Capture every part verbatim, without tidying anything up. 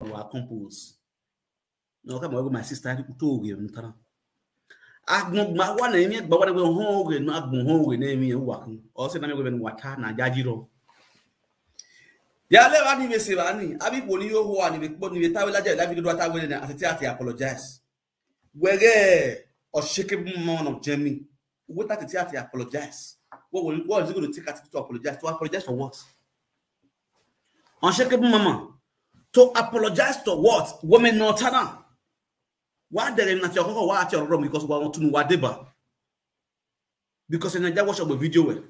wa compose. No, kama wewe my sister, utoge mtara. Agbon gba wa na imi gba wa na we hon oge, no agbon hon oge na imi wa kun. O se na me we ni wata na jajiro. Ya le wa ni we se wa ni, abi bo ni yo ho ani we po ni we ta we la ja la video do ta we na ati ati apologize. Wege unshakable man of Germany. What that ati apologize. What will, what is it going to take us to apologize? To apologize for what? Unshakable mama. To apologize to what? Women no tana. Why they not your, why at your room? Because we want to know what they ba. Because in Naija wash up a video well.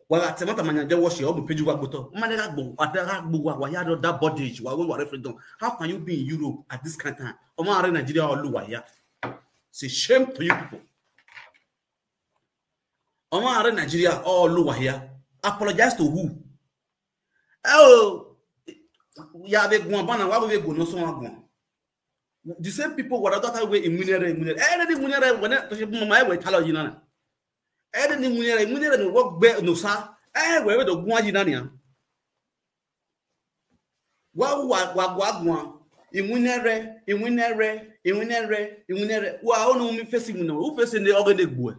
Well, at Temata Naija wash your own page wa gboto. Mane ga gbo, wa da ga gbo wa, wa ya do that body, wa we wa referendum. How can you be in Europe at this kind of time? Omo are Nigeria all wa ya. It's a shame to you people. Omo are Nigeria all wa ya. Apologize to who? Oh, ya be gwan bana, wa we go no so wa gwan. The same people were that way in Munere, Munere. Eh, ni Munere, when to say mama we talo yinana. Eh, ni Munere, Munere no work be no sa. Eh, we we do gwan yinana. Wa wa wa wa gwan. Imunere, imunere, imunere, imunere. Wa onu mi face mu no. U face ne oge de gbo.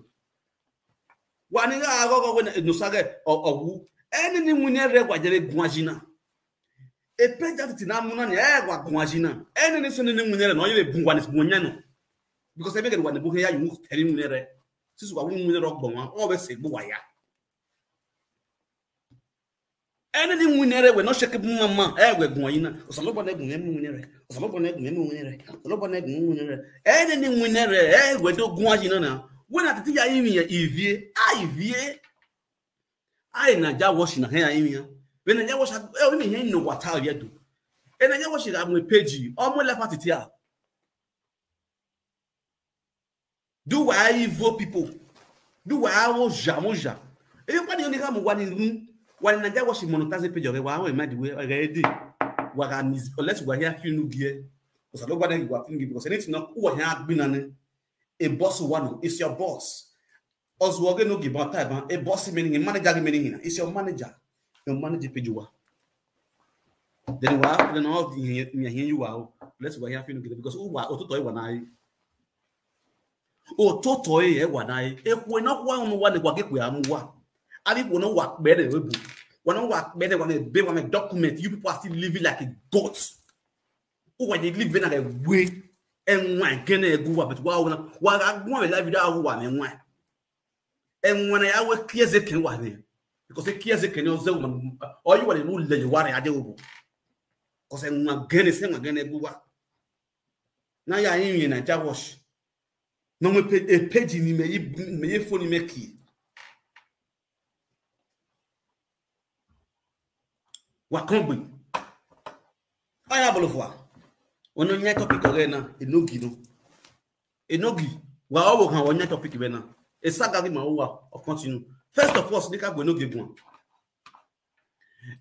Wa ni ga agogo we no sa ge owu. Eh, ni Munere wa jere gwan yina. E pe ja ti na mu na ni e wa gun ajina. Ene ni sene ni Munere no ye bun wa ni bun nya no. Because e be ke wa ni bun ya yu teri Munere. Sisu wa Munere ogbo wa o be se gbo wa ya. Ene ni Munere we no shake bu mama e we gun ajina. O sa lo bo na gun e Munere. O sa lo bo na gun e Munere. O sa lo bo na gun Munere. Ene ni Munere e we do gun ajina na. We na titi ya imi ya ivie. A ivie. Ai Naija wash na he imi ya. We Naija wash e imi he no wata ye do. E Naija wash ga mu page. O mo la fatiti a. Do why evil people? Do why wo ja mo ja? E yo pa ni oni ka mo wa ni run. Wa ni Naija wash monetize page re wa we ma di we re di. Wa ga mis unless wa here feel no gear. O sa lo gba na wa feel because anything no wa here agbina ni. E boss one, it's your boss. Ozu oge no give time, e boss many, manager many, it's your manager. Your manager page wa. Then wa, then all the you are. Let's go here feel because who wa ototo e wa na. Ototo e wa na. E ku no kwa no wa ne kwa ke ku amu wa. Abi ku no wa be de we bu. Wa no wa be de wa me be wa me document. You people are still living like a goat. Who wa dey live na the way. And why can I go up? Wa wa wa go live da wa me why. And when I wa kieze ken wa me. Because e kieze ken o ze wa. O you wa le lu le wa re ade obo. Because e wa gene se wa gene go wa. Na ya yin yin na ja wash. No me pe e page ni me yi me yi phone me ki. Wa kon gbe. Aya bolo fwa. Ono nya topic ore na enogi no. Enogi. Wa owo kan wo nya topic be na. E saga gi ma wa o continue. First of all, sika gbe enogi gun.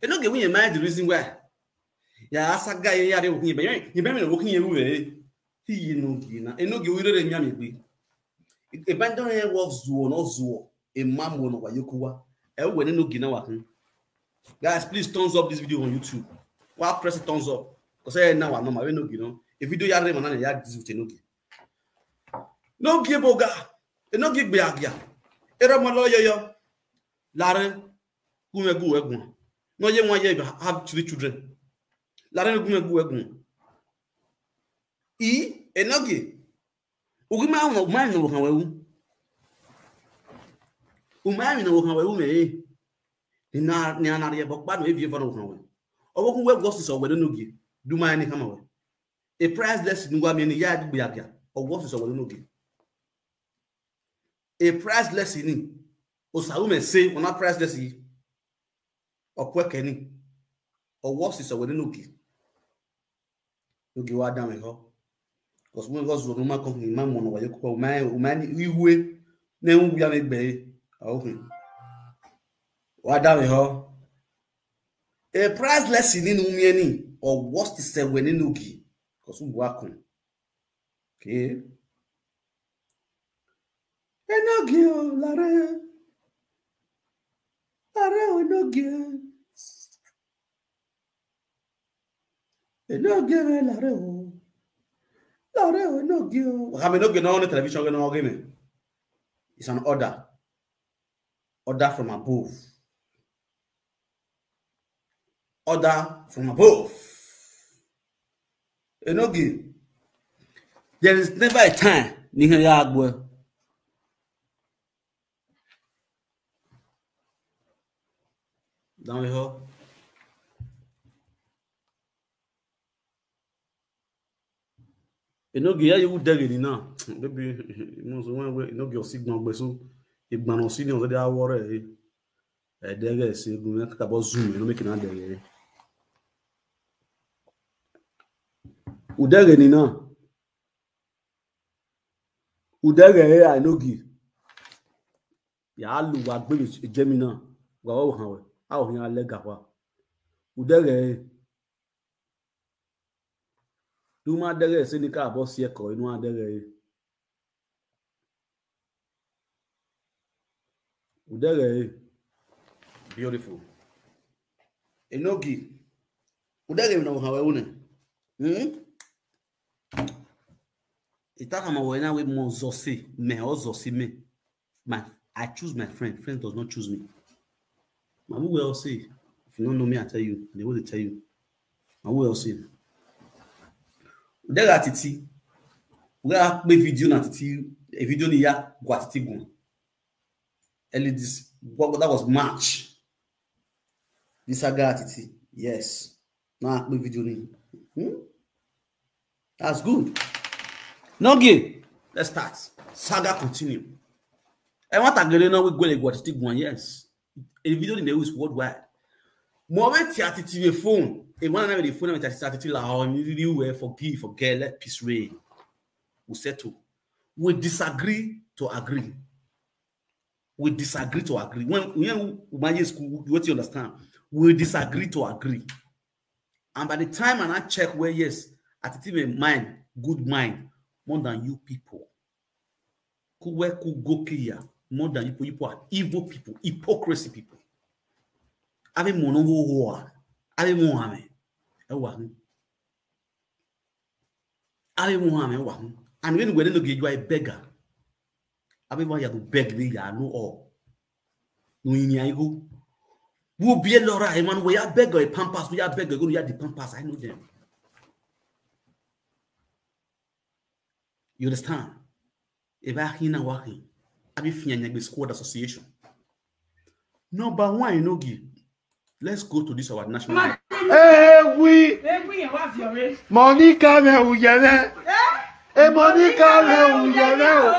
Enogi wi mind the reason why. Ya asaga ye ya re wo kin be. Ye be mi wo kin ye wu e. Ti enogi na. Enogi wi re re nya mi gbe. E ba don e wo zuo no zuo. E ma mo no wa yokuwa. E we enogi na wa kun. Guys, please thumbs up this video on YouTube. Wa press the thumbs up. Because I now no ma we enogi no. E video ya re ma na ya this with enogi. No gi boga. Enogi gbe agia. Era mo lo yo yo. Lare. Gume gu egun. No ye won ye have three children. Lare gume gu egun. I enogi. Ugi ma no ma no kan we u. U ma no kan we u me. Ni na ni ana ye bo pa no e bi fo no kan we. Owo kun we go si so we no gi. Du ma ni kama we. A priceless ni wa mi ni ya gbe agia. Owo si so we no gi. A priceless ni. O sa u me se, ona priceless yi. Okwe keni. Owo si so we no gi. No gi wa da me ho. Because when go zo no ma ko ni ma mo no wa yo ko ma o ma ni iwe. Ne u ya me gbe. A o hin. Wa da me ho. A priceless ni nu mi ni. Owo si se we no gi. Because u wa kun. Okay. Enogi o, lare. Lare o, enogi o. Enogie me lare o. Lare o, Enogie o. Waka me Enogie no on television, no give me. It's an order. Order from above. Order from above. Enogie. There is never a time. Nihe ya agwe. Down here. Enogie ya you dege ni na. Baby, mo so wan we Enogie o si gbon gbe so. Igban o si ni o de awore. E dege si gun me ka bo zoom, no make na dege. U dege ni na. U dege ya Enogie. Ya lu wa gbe mi Jemina. Wa o han we. A o hin ale ga wa. U dege. Du ma dege se ni ka bo si e ko inu a dege. U dege. Beautiful. Enogie. U dege no han we une. Hmm? Ita kama we na we mo zo si me, o zo si me. My, I choose my friend. Friend does not choose me. My, we will see. If you don't know me, I tell you. They will tell you. My, we will see. There are Titi. We are play video na Titi. A video ni ya gwa Titi gun. Early this, what, that was March. This saga Titi. Yes. Na play video ni. Hmm? That's good. Enogie. Let's start. Saga continue. I want to get now we go to go to one, yes. A video in the news worldwide. Mo we ti Atiti we phone. E wan na we the phone na we ti Atiti la o ni really we forgive, forget, let peace reign. We settle. We disagree to agree. We disagree to agree. When, when we school, what you understand? We disagree to agree. And by the time I check where, yes, Atiti me mind, good mind, more than you people. Kuwe ku go clear, more than you people. You people are evil people, hypocrisy people. Ave mono wo wo. Ave mo ame. E wa ni. Ave mo ame wa. And when we no get you a beggar. Ave wa ya go beg me ya no all. No in ya go. Wo bi e lora e man we ya beg e pampers, we ya beg e go ya the pampers. I know them. You understand? Eba hina wahi. Abi finya nyagbe squad association. Number one, Enogie. Let's go to this our national. Eh, oui. Monica me uyere. Eh, Monica me uyere o.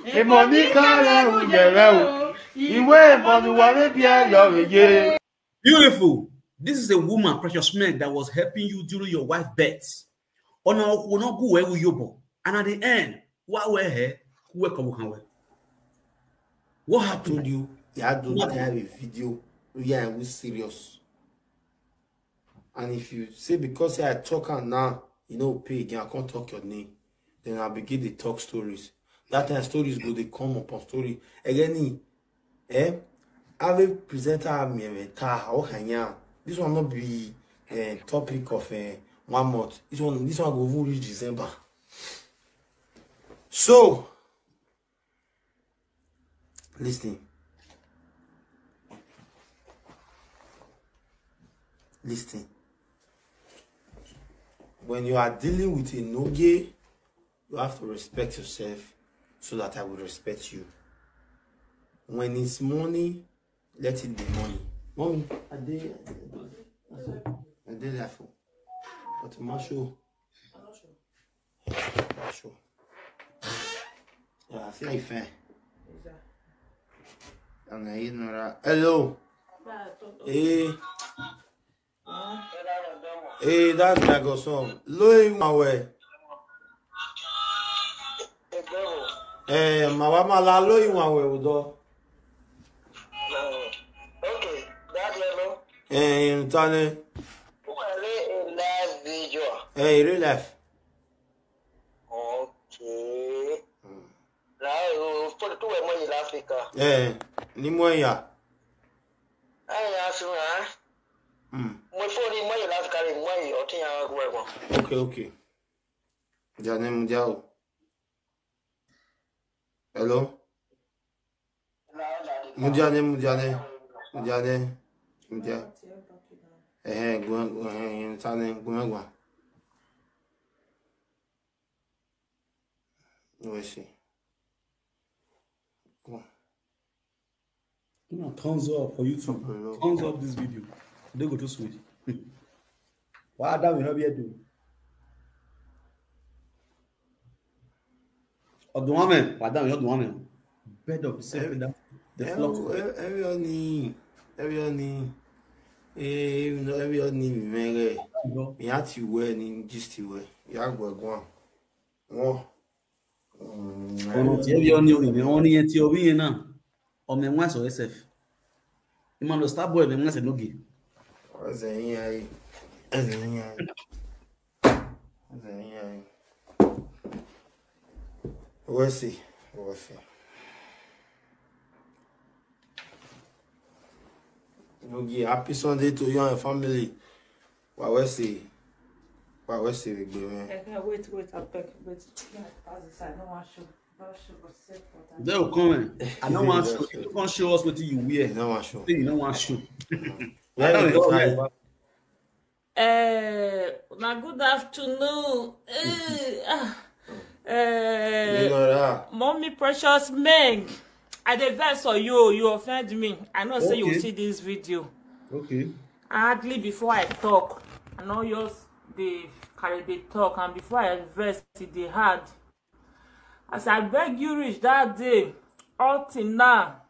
Eh, Monica me uyere o. Iwe money wa me bi e yo ye. Beautiful. This is a woman, Precious Meg, that was helping you during your wife birth. Ona oku no gu we uyobo. And at the end, wa we he, ku we ko kan we. What happened? Told you, you had to have a video. Yeah, we serious. And if you say because I talk am now, you know pay again, I can't talk your name. Then I begin to talk stories. That time stories go they come upon story. Again, eh? Have a presenter me ta o hanya. This one not be a topic of uh, one month. This one, this one go even reach December. So, listen. Listen. When you are dealing with Enogie, you have to respect yourself so that I will respect you. When it's money, let it be money. Mommy, I dey, I dey there for. But Masho, Masho. Yeah, I feel like fan. And I, you know that. Hello. Hey. Hey, that's my godson. Lo iwan we. Eh, ma wa ma la lo iwan we udo. Okay, that level. Eh, in tane. Who are they in that video? Eh, in real life. Okay. Now, you put two more in Africa. Eh, ni mo ya. I ask you, huh? Hmm. Mo fo ni mo ye last carry mo ye o tin ya go e mo. Okay, okay. Jane mu jao. Hello? Mu jane, mu jane. Mu jane. Mu jane. Eh, eh, gwan, gwan, eh, eh, tane, gwan, gwan. Let me see. Gwan. Una thumbs up for YouTube. Thumbs up this video. They go too sweet. Why that we help you do? Ọdún wa mẹ, wà dáhùn yóò dùn wa mẹ. Bed of the same that the flock. Every, every, every, every, every, every, mi ya ti wẹ ni gist wẹ. Ya gbọ̀gbọ̀n. Wọn. Ọ̀nà tí ẹ bí ọ ní orin ni wọ́n ní yẹn tí ọ bí yẹn náà. Ọmọ ẹ̀ wọ́n àṣọ S F. Ìmọ̀ lọ star boy ẹ̀ wọ́n àṣẹ lóge. Ẹsẹ̀ yín ayé. Ẹsẹ̀ yín ayé. Ẹsẹ̀ yín ayé. Wẹ́sì. Wẹ́sì. Lóge, happy Sunday to you and your family. Wa Wẹ́sì. Wa Wẹ́sì we gbé mẹ́. Eh, eh, wait, wait, abeg, wait. Yeah, pass this side. No one show. No show, but safe for that. They will come in. I don't want show. You can't show us what you wear. You don't want show. You don't want show. Where you go hide? Eh, na good afternoon. Eh, ah. Eh, Mommy Precious Meng. I dey vex for you. You offend me. I know say you see this video. Okay. Hardly before I talk, I know yours dey carry dey talk, and before I vex, e dey hard. As I beg you reach that day, all till now,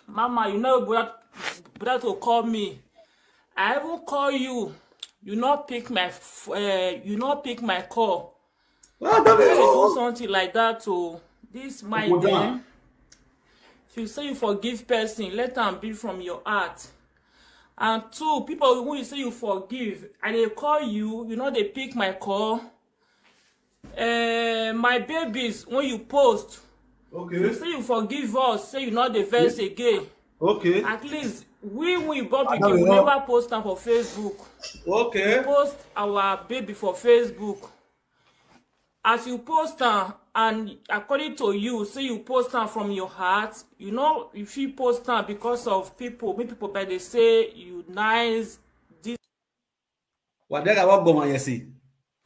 Mama, you no bother, bother to call me. I even call you, you no pick my, f- eh, you no pick my call. Well, that Why you do something like that to this my Omo, dear? If you say you forgive person, let am be from your heart. And two, people when you say you forgive, I dey call you, you no dey pick my call. Eh, my babies, when you post, you Okay. say you forgive us, say you no dey vex again. Okay. At least we, we born I pikin, don't we know. never post am for Facebook. We Okay. post our baby for Facebook. As you post am, and according to you, say you post am from your heart, you know, if you post am because of people, make people by dey say you nice, this Wadega wa gbọmọ yẹn sí.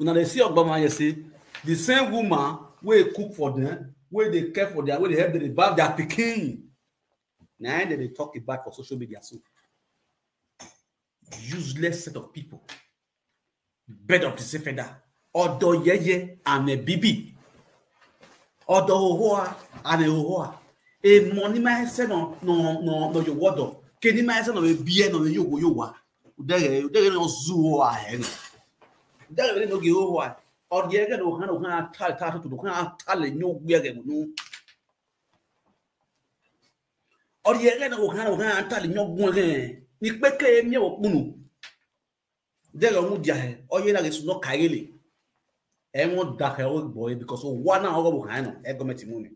Una dey see ọgbọmọ yẹn sí. The same woman wey cook for them, wey dey care for them, wey dey help them, dey bath their pikin. Na im dem dey talk about for social media so. Useless set of people. Bed of the same feather. Ọdọ yẹyẹ and a bibi. Ọdọ hohoa and a hohoa. E mọ ni ma ese no no no no yo wodo. Ke ni ma ese no be bie no yo go yo wa. Udere udere no zu ho a he no. Udere no ge ho a. Ọdọ yẹyẹ no han no han ta ta to to han ta le nyo gbe ge no. Ọdọ yẹyẹ no han no han ta le nyo gbe ge. Ni pe ke mi o kunu. Dere mu dia he, oye na gesu no kaigele. E won da he o boy because o wa na ogo bu kan no, e government mu ni.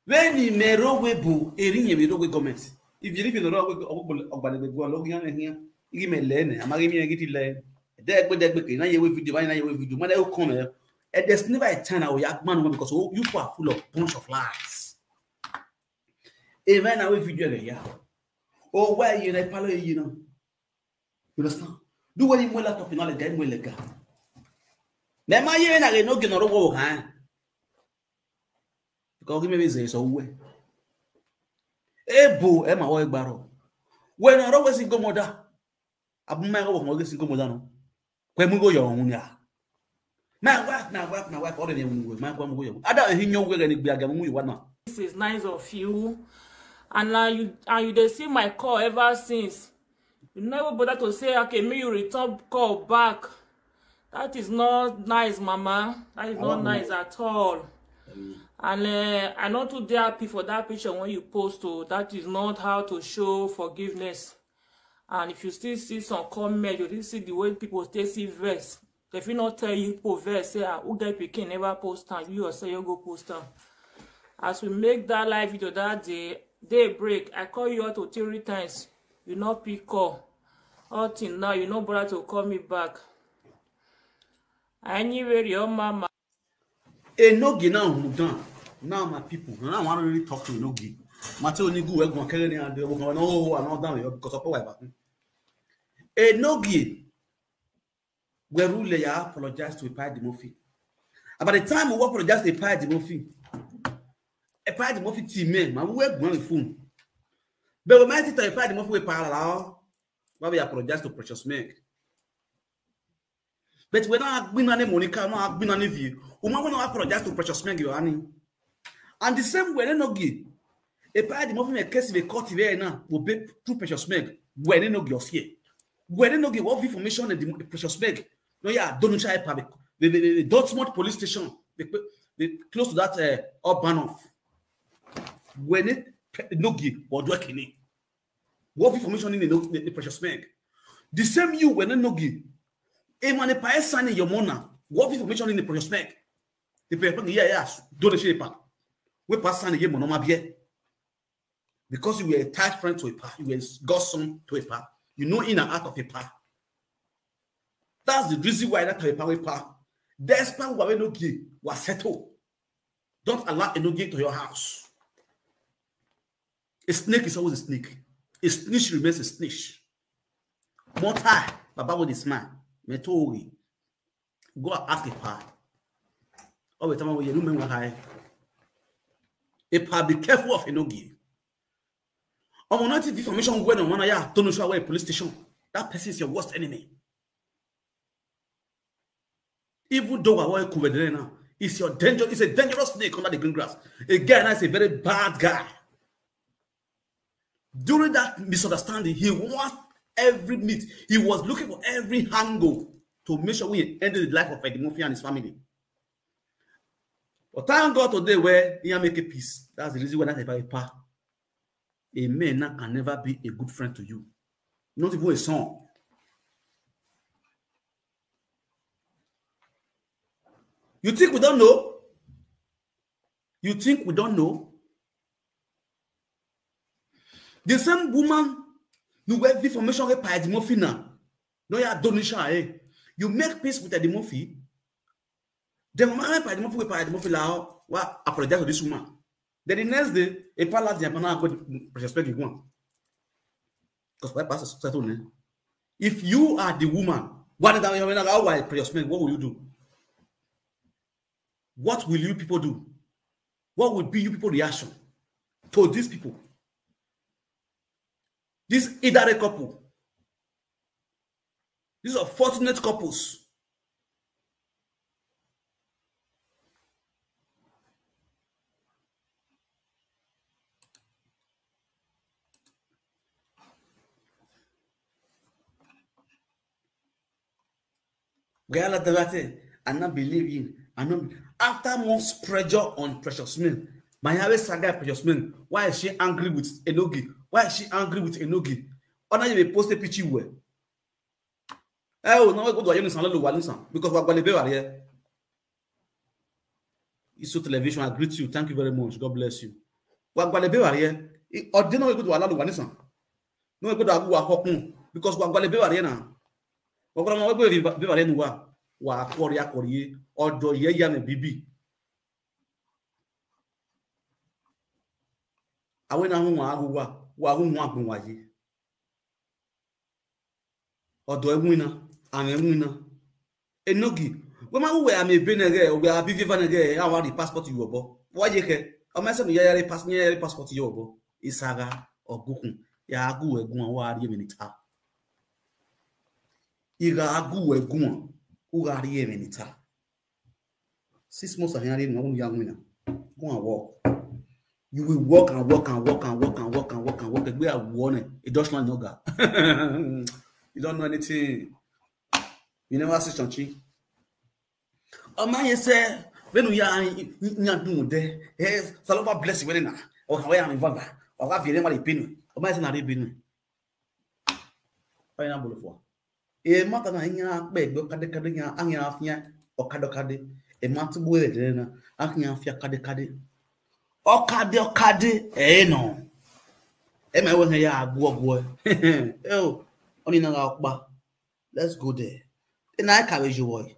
When ni me ro we bu, eri yen me ro we government. If you live in the ro we ogbale gbe gwa lo yan he. Igi me le ne, ama gi mi igi ti le. De gbe de gbe ke na ye we video, na ye we video. Ma de o come e. E there's never a time I will yak man because oh, you people are full of bunch of lies. Amen. Na we video ya. Oh, why you na palo you know? You understand? Do what you like up in all the guy we like. Na ma ye na no ge no ro wo kan. Because give me say so we. Ebo e ma wo egbaro. We no ro we si go moda. Abu ma go wo si go moda no. Kwe mu go yo hun ya. My wife, my wife, my wife, all the name we. My kwe mu go yo. Ada he nyo we ni gbe aga mu wa na. This is nice of you. And now you and you dey see my call ever since. You never bother to say, okay, me you return call back. That is not nice, Mama. That is not nice at all. And uh, I not too dey happy for that picture when you post. Oh, that is not how to show forgiveness. And if you still see some comment, you still see the way people stay see verse. They fit not tell you people verse, say, ah, who get pikin never post am, you yourself you go post am. As we make that live video that day, day break, I call you out to three times. You not pick call. All thing now, you no bother to call me back. Anywhere your mama. Enogie now move down. Now my people, now I wan really talk to Enogie. Mateo Nigu wey go carry ni and dey work on oh I no down here because of why back. Enogie, we rule ya apologize to Epa Edimofi. About the time we apologize to Epa Edimofi, Epa Edimofi team man, man we go on phone. But we might tell Epa Edimofi we parallel. Why we apologize to Precious Meg? But we not agbina ne Monica, not agbina ne view. Uma we not apologize to Precious Meg, your honey. And the same way, Enogie. Epa Edimofi me case we court here now. We be through Precious Meg. We Enogie us here. We Enogie what information the Precious Meg. No, yeah, don't try public. The, the, the, the Dortmund police station. They, they close to that uh, urban off. When it Enogie or do a kini. What information in the, the, the Precious Meg? The same you when Enogie. A man a pae sign in your mona. What information in the Precious Meg? The paper, yeah, yes. Don't the shape. We pass sign in your mona, my beer. Because you were a tight friend to Epa, you were godson to Epa, you know in and out of Epa. That's the reason why that Epa Epa. Despite what Enogie was settled, don't allow Enogie to your house. A snake is always a snake. A snitch remains a snitch. More time, Baba with the smile. Metori. Go and ask Epa. Oh, wait, I'm going to high. Epa, be careful of Enogie. I'm not information when I want to tell you police station. That person is your worst enemy. Even though I want to now, it's your danger. It's a dangerous snake under the green grass. A guy now is a very bad guy. During that misunderstanding, he wants every meat. He was looking for every angle to make sure we ended the life of Edimofi and his family. But thank God today where he make a peace. That's the reason why that Epa. A man now can never be a good friend to you. Not even a son. You think we don't know? You think we don't know? The same woman who wear information with Edimofi now. No, you don't eh? You make peace with Edimofi. The mama Edimofi with Edimofi lao. Well, apologize to this woman. Then the next day, a palace the Apana go Precious Meg one. Because why pastor settle name? If you are the woman, what is that? How why Precious Meg? What will you do? What will you people do? What would be you people reaction to these people? This Idare couple. These are fortunate couples. Gayala Dawate, I not believe in. I know after months pressure on Precious Meg, my Yahweh saga Precious Meg. Why is she angry with Enogie? Why is she angry with Enogie? Ona you post a picture where. Eh, oh, no, go do you listen, listen because we're going to be here. Isu Television, I greet you. Thank you very much. God bless you. We're going to be here. Or do you know go do a lot of listen? No go do a go a hokun because we're going to be here now. We're going to be here now. Wa kori akori odo ye ya me bibi. Awe na hu wa hu wa wa hu wa gun wa ye. Odo e wina, ame wina. Enogie. We ma we ame be nege, we abi viva nege, awari passport you obo. Wa ye ke? O ma se mi ya ya pass, ya ya passport you obo. Isaga ogukun. Ya agu egun wa ri emi ni ta. Iga agu egun. U ga ri emi ni ta. Six months ahead, you won't young winner. Go and work. You will work and work and work and work and work and work and work. Where I want it, a Dutchland yoga. You don't know anything. You never see Chanchi. Oh my, yes, sir. When we are in doing there, yes, Salova bless you. When I, or how I am involved, or what you never been. Oh my, it's not been. Ọ ya bụrụ fọ. Ee, mata na ihe akpa egbe ọkadịkadị ya anya afịa ọkadọkadị. Ị matụgbu edere na anya afịa kadịkadị. Ọkadị ọkadị ee nọ. Eme enweghị ya agwụ ọgwụ. Eo. Oni na ga okpa. Let's go there. Then I carry you boy.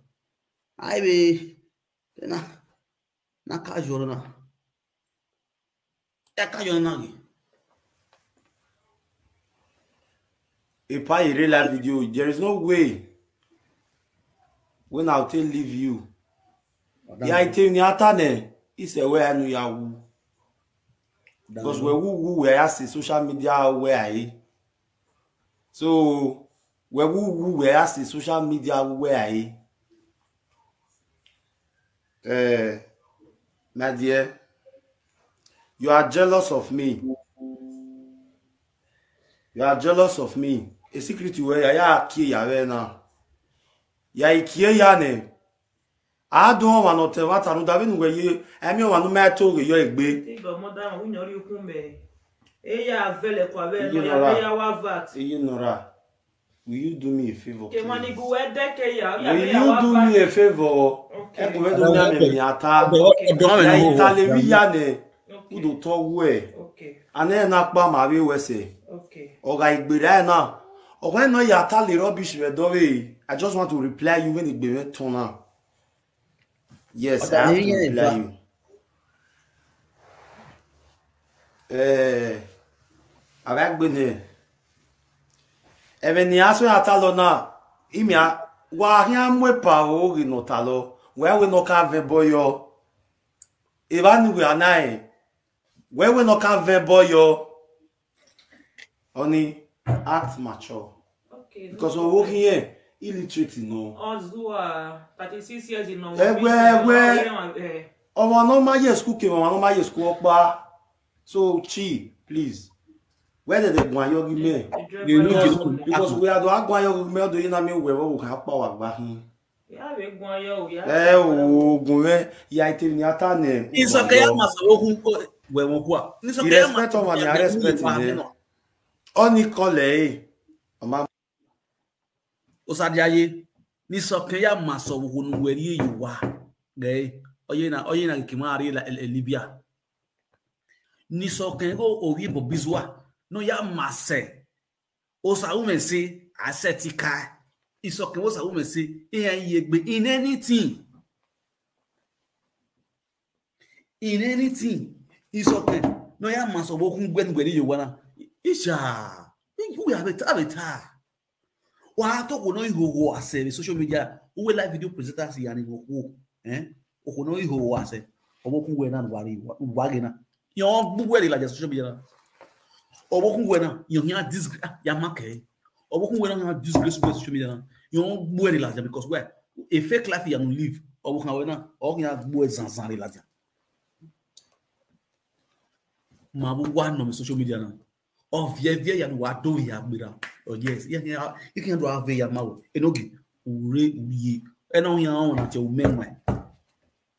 I be then I na casual na. I casual na. If I real live video, there is no way when I'll take leave you. Yeah, I tell you, Atane, it's a way I know you. Because we who who we are see social media where I. So we who who we are see social media where I. Eh, my dear, you are jealous of me. You are jealous of me. A secret you wear, ya ya kie ya wear now. Ya ikie ya ne. I don't want no te wata no da vinu we ye. Emi wa no me to ge yo egbe. Ti go mo da wu nyori ukwu me. E ya vele kwa ve no ya Ignora. Ve ya wa vat. Ignora. Will you do me a favor, Ke mani please? Gu we de ke ya ya Will ve ya you wa do vat. Me a favor? Okay. Ẹ kò fẹ́ tó ní àmì mi ata. Ọ̀dọ̀ ọ̀dọ̀ àwọn Ya ènìyàn wò. Italewi ya ne. Okay. Udo to we. Okay. Ane na pa ma we we se. Okay. Oga igbere na. Oga no ya ta le rubbish we do we. I just want to reply you when igbe we turn now. Yes, I have to reply you. Eh, abagbe ne. Ebe ni aso ya ta lo na. Imi a wa hia mwe pa o ri no ta lo. We we no ka ve boyo. Eba ni we anai. We we no ka ve boyo. Oni act mature. Okay. Because we're working here, illiterate, you know. Ozua, thirty-six years, you know. Eh, we, we. Eh. Ọmọ no ma ye school ke, ọmọ no ma ye school pa. So chi, please. Where did the one yogi me? Because we are the one yogi me do you know me we we can pa wa gba hin. Ya ve gun ayo ya. Eh, ogun re ya ite ni ata ne. Isoke ya ma so okun we won kwa. Isoke ya ma respect o ma ni respect ni. Oni kole e. Oma. Osadi aye. Isoke ya ma so okun we ri yo wa. Ge. Oye na oye na ki ma ri la Libya. Isoke go owi bo bizwa. No ya ma se. Osa ume say, I said tika. It's okay. Osa ume say, he ain't yegbe in anything. In anything. It's okay. No ya maso bo kun gwen gwen yo wana. Isha. You have it, have it. Wa to ko no iho ho ase social media. Uwe live video presenters ya ni ho. Eh? Oko no iho ho ase. Obo kun we na wa ri wa ge na. Yo gbugbo ere la social media na. Obo kun we na. Yo ya disgrace ya make. Obo kun we na ya disgrace social media na. Yo gbugbo ere la because where a fake life you live. Obo kan we na. O ya gbugbo zanzan re la. Ma bu wa no social media na. Ọ vie vie ya wa do ya gbera. Oh yes, ya ya ikin do ave ya ma wo. Enogi ure uye. Eno ya on na te umenwe.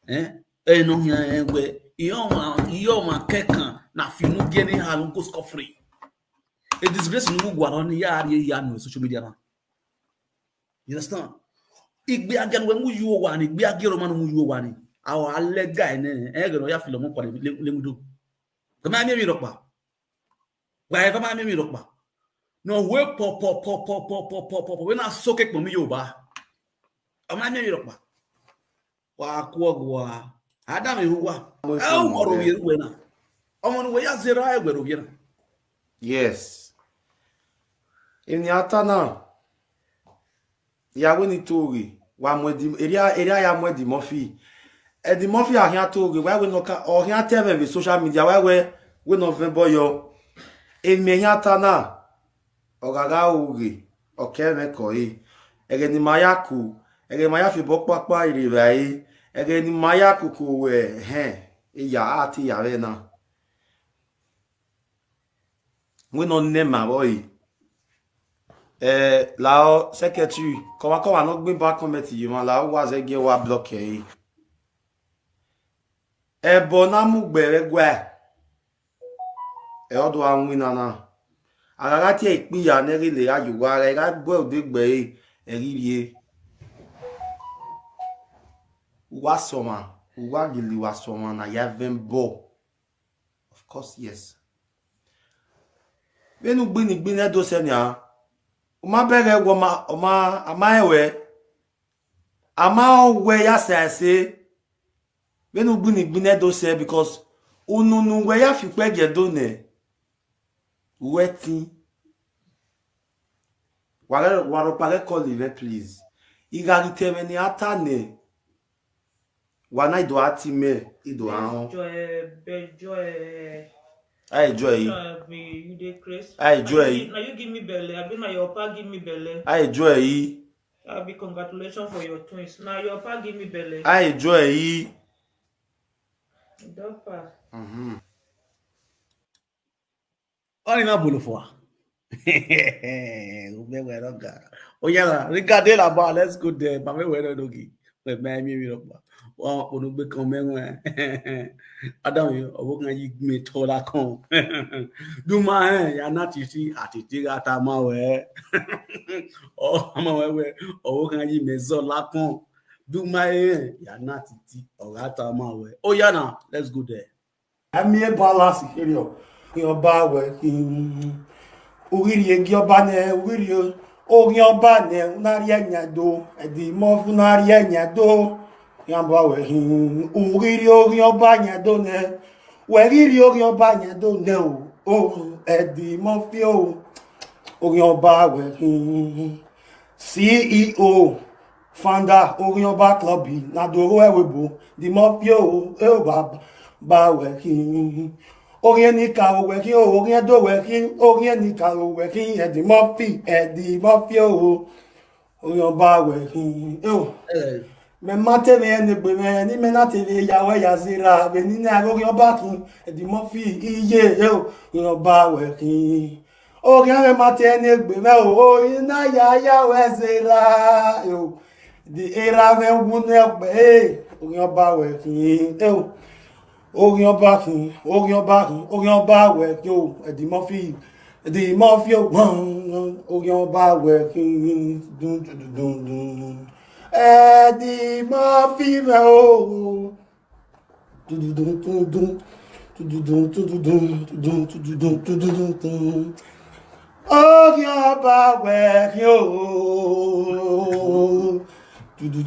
Eh? Eno ya enwe. Iyo ma iyo ma kekan na finu gene ha lo go scot free. A disgrace nu gwa ni ya ri ya no social media na. You understand? Igbe agen we mu yuo wa ni, igbe agen ro ma nu mu yuo wa ni. Awa le guy ne, e gero ya filo mo pare le ngudo. Kama mi mi rokpa. Wa e kama mi mi rokpa. No we po po po po po po po po po. We na soke po mi yo ba. Ama mi mi rokpa. Wa ku ogwa. Adam e huwa. E o moro ye we na. Omo nu we ya zero e we ro ye na. Yes. Ini ata na. Ya we ni toge. Wa mo di area area ya mo di Murphy. E di Murphy a hia toge. Wa we no ka o hia te ve social media wa we we no ve boyo. Emi hia ata na. Ogaga oge. Oke me ko e. Ege ni mayaku. Ege mayafi bo papa iri ba e. Ege ni mayaku ko we he. Iya ati ya we na. We no ne ma boy. Eh, lao secretary, koma koma no gbe back comment you man, lao wa ze ge wa block e. E bo na mu gbe re gwe. E odo anwi na na. Agaga ti e ipi ya ne ri le ya yo wa re ga gbe ode gbe e, e ri rie. Wa soma, wa gili wa soma na ya vembo. Of course, yes. Venu gbini gbini do se ni a. Uma bere woma, uma, ama ewe. Ama owe ya se ase. Benu gbini gbine do se because ununu we ya fi pe ge do ne. Wetin? Ware, waro pare call ive, please. Igari tebe ni ata ne. Wa na ido ati me, ido ahun. Joy, be joy. I enjoy. Uh, me, you dey craze. I enjoy. Now you, now you give me belly. I been my your pa give me belly. I enjoy. I be congratulations for your twins. Now your pa give me belly. I enjoy. Don't pass. Mm-hmm. Ọ na-eme bụlụ fụwa. Ume were ọga. Onye na, Riga de la ba, let's go there. Mame were no gi. We me mi mi roba. Wa onu gbe kan me we. Adam yo, owo kan yi me to la kan. Du ma eh, ya na titi, atiti ga ta ma we. O ma we we, owo kan yi me zo la kan. Du ma eh, ya na titi, o ga ta ma we. Oh yeah, now let's go there. Emie balance here. Ogi ọba we. Ogiri egi ọba ne, ogiri o. Ogi ọba ne, unari enya do. Edi mo fu unari enya do. Ogi ọba we. Ogiri ogi ọba nya do ne. We giri ogi ọba nya do ne o. O, edi mo fi o. Ogi ọba we. C E O, founder, Ogi ọba Club, na do we we bo. Di mo fi o, e o ba, ba we. Ogi ni ka o we ki o, ogi do we ki, ogi ni ka o we ki, Eddie Murphy, Eddie Murphy o. Ogi ọba we ki o. Eh. Me ma te me ne gbe me, ni me na te me ya we ya zira, be ni na ogi ọba ki, Eddie Murphy, iye o. Ogi ọba we ki. Ogi me ma te ne gbe me o, ina ya ya we zira o. Di era me wu ne gbe, eh. Ogi ọba we ki o. Ogi ọba ki, ogi ọba ki, ogi ọba we ki o. Eddie Murphy, Eddie Murphy o. Ogi ọba we ki. Dun, dun, dun, dun, dun. Eddie Murphy me o. Ogi ọba we ki o. Eh,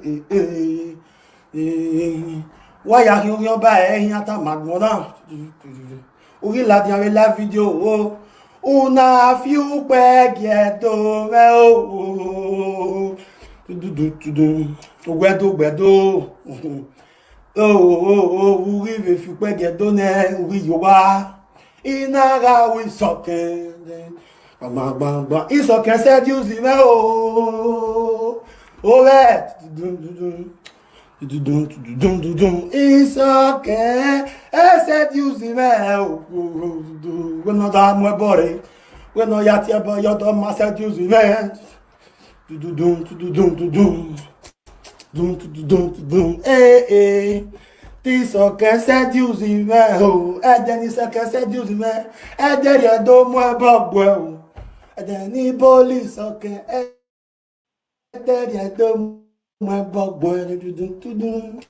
eh, eh, eh. Wa ya ki ogi ọba e, hin ata magmo na. Ogi la di ave la video o. Una fi upe ge do me o. Tudu, tudu. Ogbedo, ogbedo. O, o, o, uri ve fi upe ge do ne, uri yo wa. Ina ga wi soke. Bang, bang, bang, bang. Isoke seduce me o. O, eh. Tudu, tudu. Dudum, dudum, dudum. It's okay. Ese di uzi me. When no da mo bore. When no ya ti abo yo do ma se di uzi me. Dudum, dudum, dudum. Dum, dudum, dudum. Eh, eh. Ti so ke se di uzi me o. E de ni se ke se di uzi me. E de ye do mo bo gbe o. E de ni police o ke. E Daddy, I don't my bug boy. Dudum, dudum.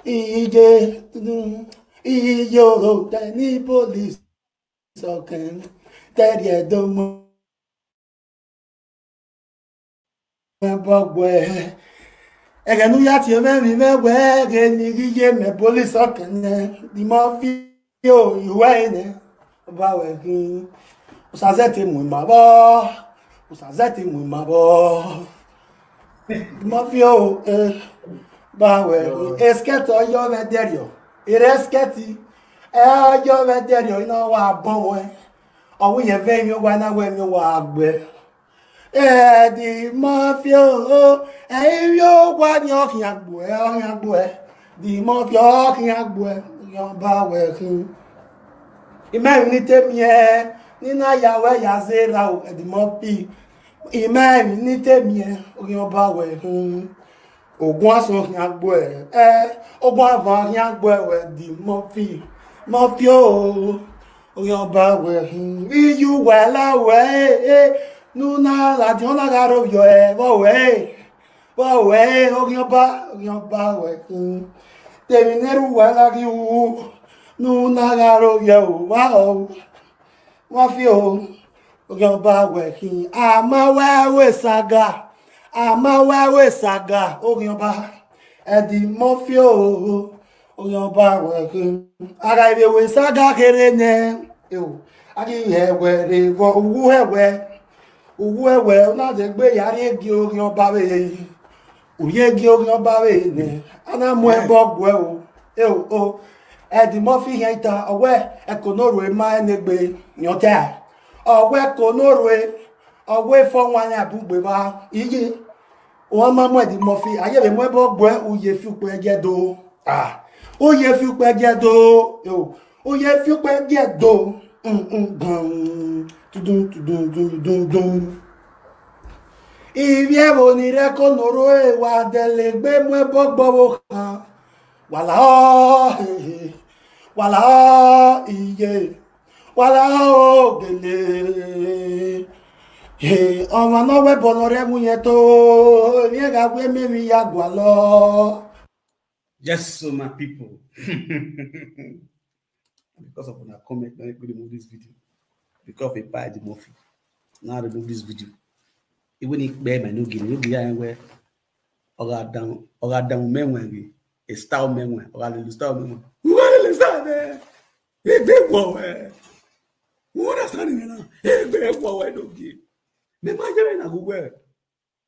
Ije, dudum. Ije, oh, the new police. So can Daddy, I don't my bug boy. Ege nu ya ti me mi me we ge ni ije me police o can. The mafia o, iwe ne. Ba we kin. Usazeti mu ma bo. Usazeti mu ma bo. Mafia o, eh. Ba we kin. Esket o yo ve derio. Iresketi. E o yo ve derio, ina wa bon we. O wi ye ve mi o wa na we mi o wa gbe. Eh, the mafia, oh, eh, yo, wa ni o kin agbo, eh, o kin agbo, eh. The mafia, o kin agbo, eh, yo ba we kin. Ime ni temi, eh, ni na ya we ya zera o, eh, the mafia. Ime ni temi, eh, o kin ba we kin. Ogun aso kin agbo, eh, eh, ogun ava kin agbo, eh, we the mafia. Mafia, oh. Oyan ba we, hmm, we you well away. Eh. No na la di ona ga ro yo e bo we. Bọwẹ, Ogiọba, Ogiọba wẹ khin. Tẹmwi ne ru wa na ghi wu, ne u na gha ro ye o, wa o. Wa fi o, Ogiọba wẹ khin. A ma wẹ wẹ saga, a ma wẹ wẹ saga, Ogiọba. Ẹdimọfi o, Ogiọba wẹ khin. A gha vbe wẹ saga kherhe nẹ, e o, a ghi hẹ wẹ rre vbọ, uwu hẹ wẹ. Uwu ẹwẹ, u na degbe ya rhie gie Ogiọba vbe. U rhie gie Ogiọba vbe nẹ, a na mu ẹbọ guẹ o. E o, o. Ẹdimọfi khian ta, ọ wẹ ẹko ne orhue ma ẹnegbe, yan ta. Ọ wẹ ẹko ne orhue, ọ wẹ efọ wan ya bun gbe vba. Iye, u ma mu Ẹdimọfi, a ye vbe mu ẹbọ guẹ, u ye fi ukpẹ gie do. Ah, u ye fi ukpẹ gie do. E o, u ye fi ukpẹ gie do. Mm, mm, dun, tudun, tudun, dun, dun, dun. Ivbi ẹvbo ni rre ẹko ne orhue, wa dẹlegbe mu ẹbọ gbe ọvbokhan. Wa la ọ, he, he. Wa la ọ, iye. Wa la ọ, gele. He, ọmwa ne ọ wẹ ẹbọ ne ọ rre ẹvbo iyẹn to, emwi gha gu emwi ya gualọ. Yes, so my people. Because of una comment, now we remove this video. Because of a bad Murphy. Now I remove this video. Even if bear my no game, no game, where Oga down, Oga down, men when we, a style men when, Oga little style men when. Who are the style there? If they go where? Who understand me now? If they go where, no game. Me, my game, I go where?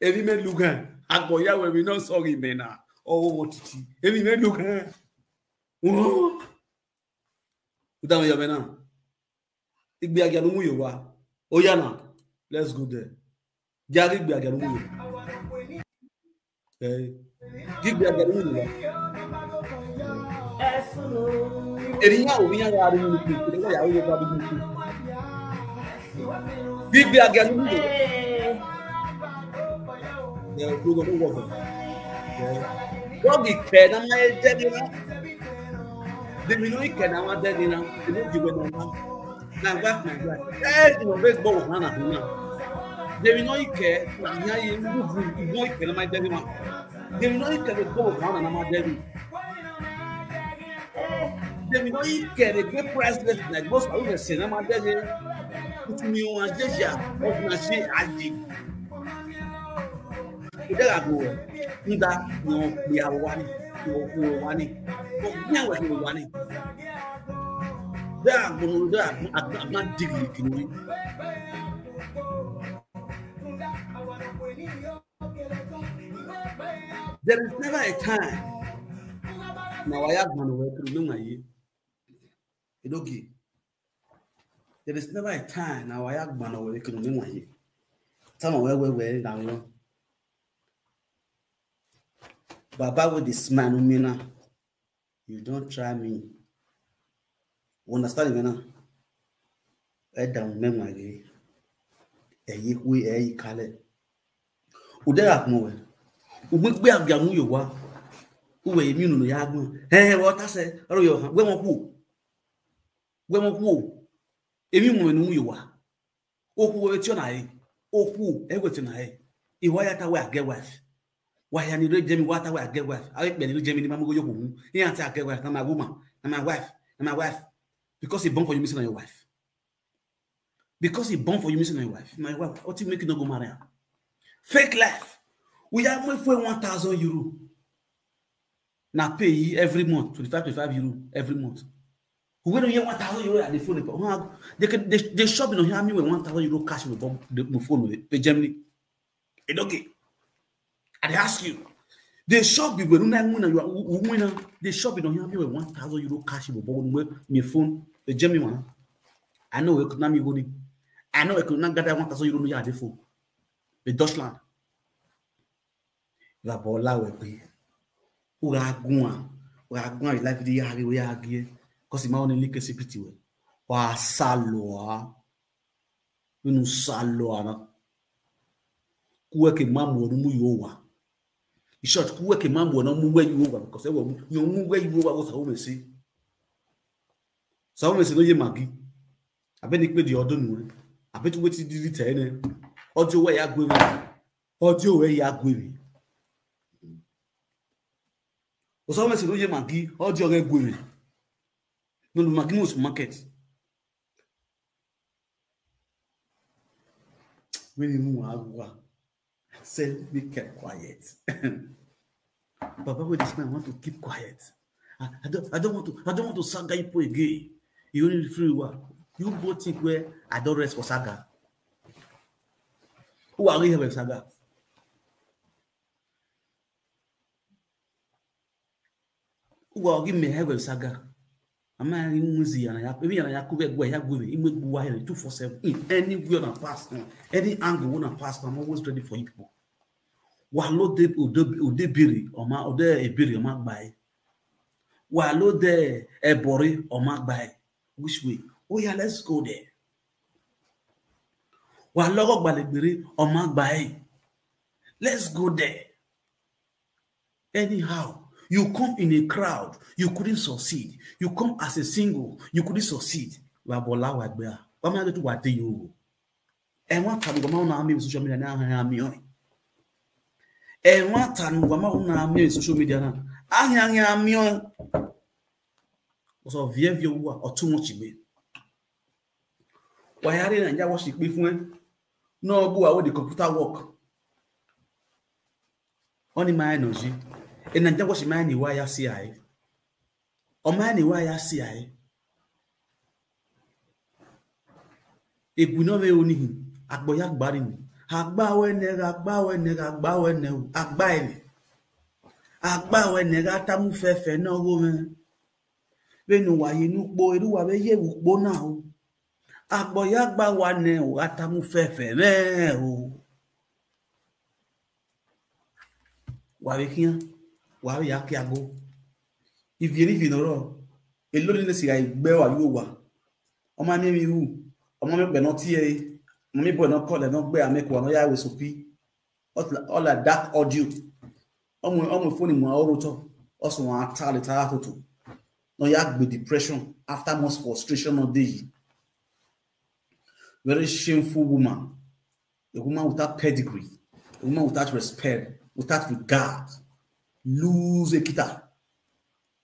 Evi me lugan. Agoya we we no sorry me na. Oh, what it? Evi me lugan. Oh. Uda me yabena. Igbe agia no mu yo wa. Oya na. Let's go there. Jari igbe agia no mu yo. Eh. Igbe agia no mu yo wa. Eriya o mi ya wa ru mi. Eriya ya o yo wa ru mi. Big big again. Gbogbo gbogbo. Wọ́n kì í kẹ́ ẹ̀ náà máa ń jẹ́ nínú. Dèmi náà ìkẹ́ náà máa jẹ́ nínú. Èmi ò jìwé náà máa. Na wife, na wife. Ẹ ẹ́ ìmọ̀ bẹ́ẹ̀ gbọ́ wọ̀n náà nínú. Dèmi náà ìkẹ́ náà yá yé wúwo ìmọ̀ ìkẹ́ náà máa jẹ́ nínú. Dèmi náà ìkẹ́ náà gbọ́ wọ̀n náà máa jẹ́ nínú. Dèmi náà ìkẹ́ náà gbé priceless náà gbọ́ sàrú rẹ̀ sẹ̀ náà máa jẹ́ nínú. Kùtùmí wọn àjẹjà ọ̀gbìn àṣẹ àjẹ. Ìdẹ́rẹ́ àgbo rẹ̀ ń da ìwọ̀n pè àwọ̀ wá ní, ìwọ̀n pè wọ́n wá ní, ìwọ̀n pè àwọ̀ wá ní. Ìdẹ́rẹ́ àgbo ni ìdẹ́rẹ́ àgbo àgbà dìgì kìíní. There is never a time. Na waya gbanu we kuru nwa ye. Edogi. There is never a time na waya gbanu we kuru nwa ye. Tama we we we na we. Baba with the smile, Umina. You don't try me. You understand me now? Ẹ dààmú mẹ́wàá rẹ̀. Ẹ yí kú, ẹ yí kalẹ̀. Udera kpɔn wɛ. Ugbegbe agia mu yo wa. Uwɛ emi unu ya gbɔn. Ɛ, wɔ ta sɛ, ɔro yo han. Wɛ mo ku. Wɛ mo ku. Emi mo nu mu yo wa. Oku wɛ tio na e. Oku e wɛ tio na e. Iwa ya ta wɛ a get wife. Wa ya ni re jemi wa ta wɛ a get wife. Awe kpe ni re jemi ni ma mo go yo ku. He ya ta a get wife. Na my woman. Na my wife. Na my wife. Because he born for you, missing on your wife. Because he born for you, missing on your wife. My wife, what you make you not go marry her? Fake life. We have money for one thousand euro. Now pay every month, twenty-five, twenty-five euro every month. Who will hear one thousand euro at the phone? Huh? They can, they, they shop in here, me with one thousand euro cash in the phone with Germany. It's okay. I dey ask you. They shop be when una win, you are win. They shop in here, me with one thousand euro cash in the phone with me phone. The Germany one. I know economy money. I know economy gather one thousand euro no yard for the Dutchland. Baba Ola we pe. Ura gun a. Ura gun a life di ya we ya gie. Cause ma only ke secret we. Wa salo a. Unu salo a na. Kuwe ke mamu onu mu yo wa. In short, kuwe ke mamu onu mu we yo wa, because e wo mu, yo mu we yo wa wo sa wo me si. Sa wo me si no ye magi. Abe ni pe di odun nu. Abe tu we ti di di te ne. Audio we ya gwe mi. Audio we ya gwe mi. Osama Messi no ye Maggi, all the other go. No, no, Maggi no market. When you move, I go. Say, be kept quiet. Papa, with this man, I want to keep quiet. I, I don't, I don't want to, I don't want to saga people again. You only free one. You both think where I don't rest for saga. Who are we here with saga? Who are we here with saga? Am I in Muzi and I have, maybe I have Kube, where I have Gube, in Muzi, two four seven, in anywhere on pass, any angle on pass, I'm always ready for you people. Wa lo de, ode, ode biri, oma, ode ebiri, oma gbai. Wa lo de ebori, oma gbai. Which way? Oh yeah, let's go there. Wa lo go gbalegbere, oma gbai. Let's go there. Anyhow, you come in a crowd, you couldn't succeed. You come as a single, you couldn't succeed. Wa bola wa gbea. Wa ma do wa de yo. Ẹ wá tanu wa ma una mi social media na ha mi on. Ẹ wá tanu wa ma una mi social media na. Ahịa ahịa mi on. Ọsọ vie vie ụwa, ọ too much igbe. Wayari na nja washi ikpe fún ẹ. No, go away the computer work. Only my energy. And nja washi my ni waya C I. O my ni waya C I. Egwu no me onihi. Agbo ya gbari ni. Agba wene, agba wene, agba wene, agba ene. Agba wene, gata mu fefe no go me. Benu wa ye nukpo, eru wa be ye ukpo na o. Agbo ya gba wa ne o, gata mu fefe me o. Wa be kian, wa be ya kiago. If you live in oro, e lo ni si ga igbe wa yo wa. Ọmọ mi mi wu, ọmọ mi gbe no tie, ọmọ mi bo no kọle no gbe ame ko no ya we sopi. All, all like dark audio. Ọmọ, ọmọ phone mo oro to. Also wan tell it out to. No ya gbe depression after months frustration no dey. Very shameful woman. A woman without pedigree. A woman without respect, without regard. Lose a kita.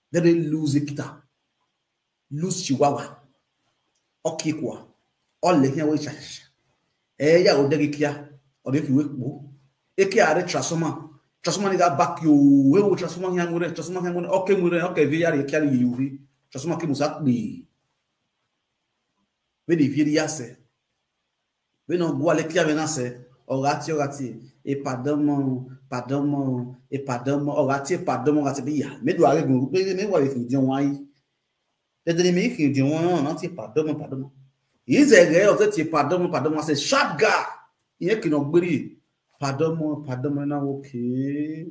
Then they lose a kita. Lose chihuahua. Okikwa. All the here we cha. Eh, ya o degi kia. O de fi we po. Eke are transformer. Transformer ni ga back yo. We wo transformer here ngure, transformer here ngure. Okay ngure, okay, vi ya re kia ri yuvi. Transformer ki musa pe. We di vi ya se. We no gwa le kia we na se. O ga ti, o ga ti. E pardon mo, pardon mo, e pardon mo. O ga ti, e pardon mo, o ga ti bi ya. Me do are gun. Me, me wa le fi di won yi. Dede ni mi ki di won na ti pardon mo, pardon mo. Ize ge o se ti pardon mo, pardon mo, as a sharp guy. Iye ki no gberi. Pardon mo, pardon mo na, okay.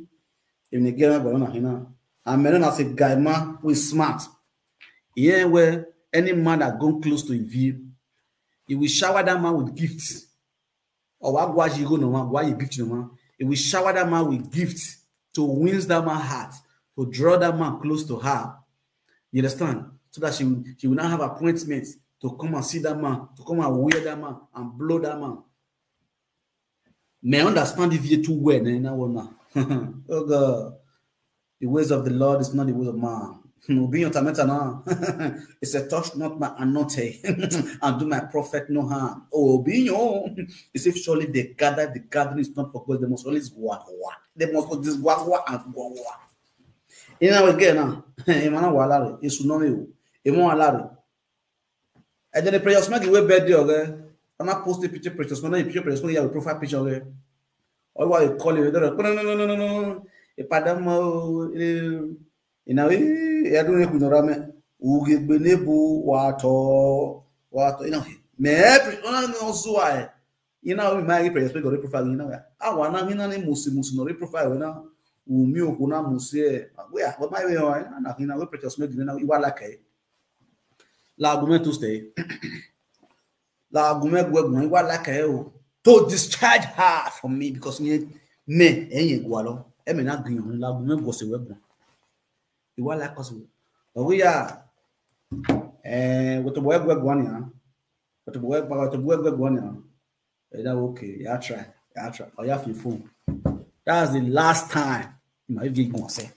If you get my banana here now. And me na say guy man, we smart. Yeah, where any man that gone close to him, he will shower that man with gifts. Or why, why you go no man, why you gift no man? He will shower that man with gifts to win that man's heart, to draw that man close to her. You understand? So that she will, she will not have appointments to come and see that man, to come and wear that man and blow that man. Me understand the video too well, eh, now, now. Oh God. The ways of the Lord is not the ways of man. Obinyo Tameta now. He said, "Touch not my anointing and do my prophet no harm." Oh, Obinyo. He said, "Surely they gather, the gathering is not for God. They must always go out. They must always go out and go out." You know, again, now, Imana Walari, Isunome, Imo Walari. And then the Precious Maggie wey birthday, okay? And I post the picture Precious Maggie, picture Precious Maggie, your profile picture, okay? Or what you call it, no, no, no, no, no, no. E padamo, eh, you know, eh, I don't know if you know, Rame. Uge gbenebu, wato, wato, you know, me, I don't know, so I, you know, my Precious Maggie, your profile, you know, I want to, you know, musi, musi, no profile, you know, umi, okuna, musi, eh, we are, but my way, I, you know, we Precious Maggie, you know, you are like, eh, La argument to stay. La argument gwe gwe wa like eh o. To discharge her for me because me, me, eh, ye gwa lo. Eh, me na gin la argument go se we gwa. Iwa like us. But we are, eh, what the boy gwe gwa ni, ah. What the boy, what the boy gwe gwa ni, ah. Eh, that okay. Yeah, try. Yeah, try. Oh, you have your phone. That's the last time. You might be going to say.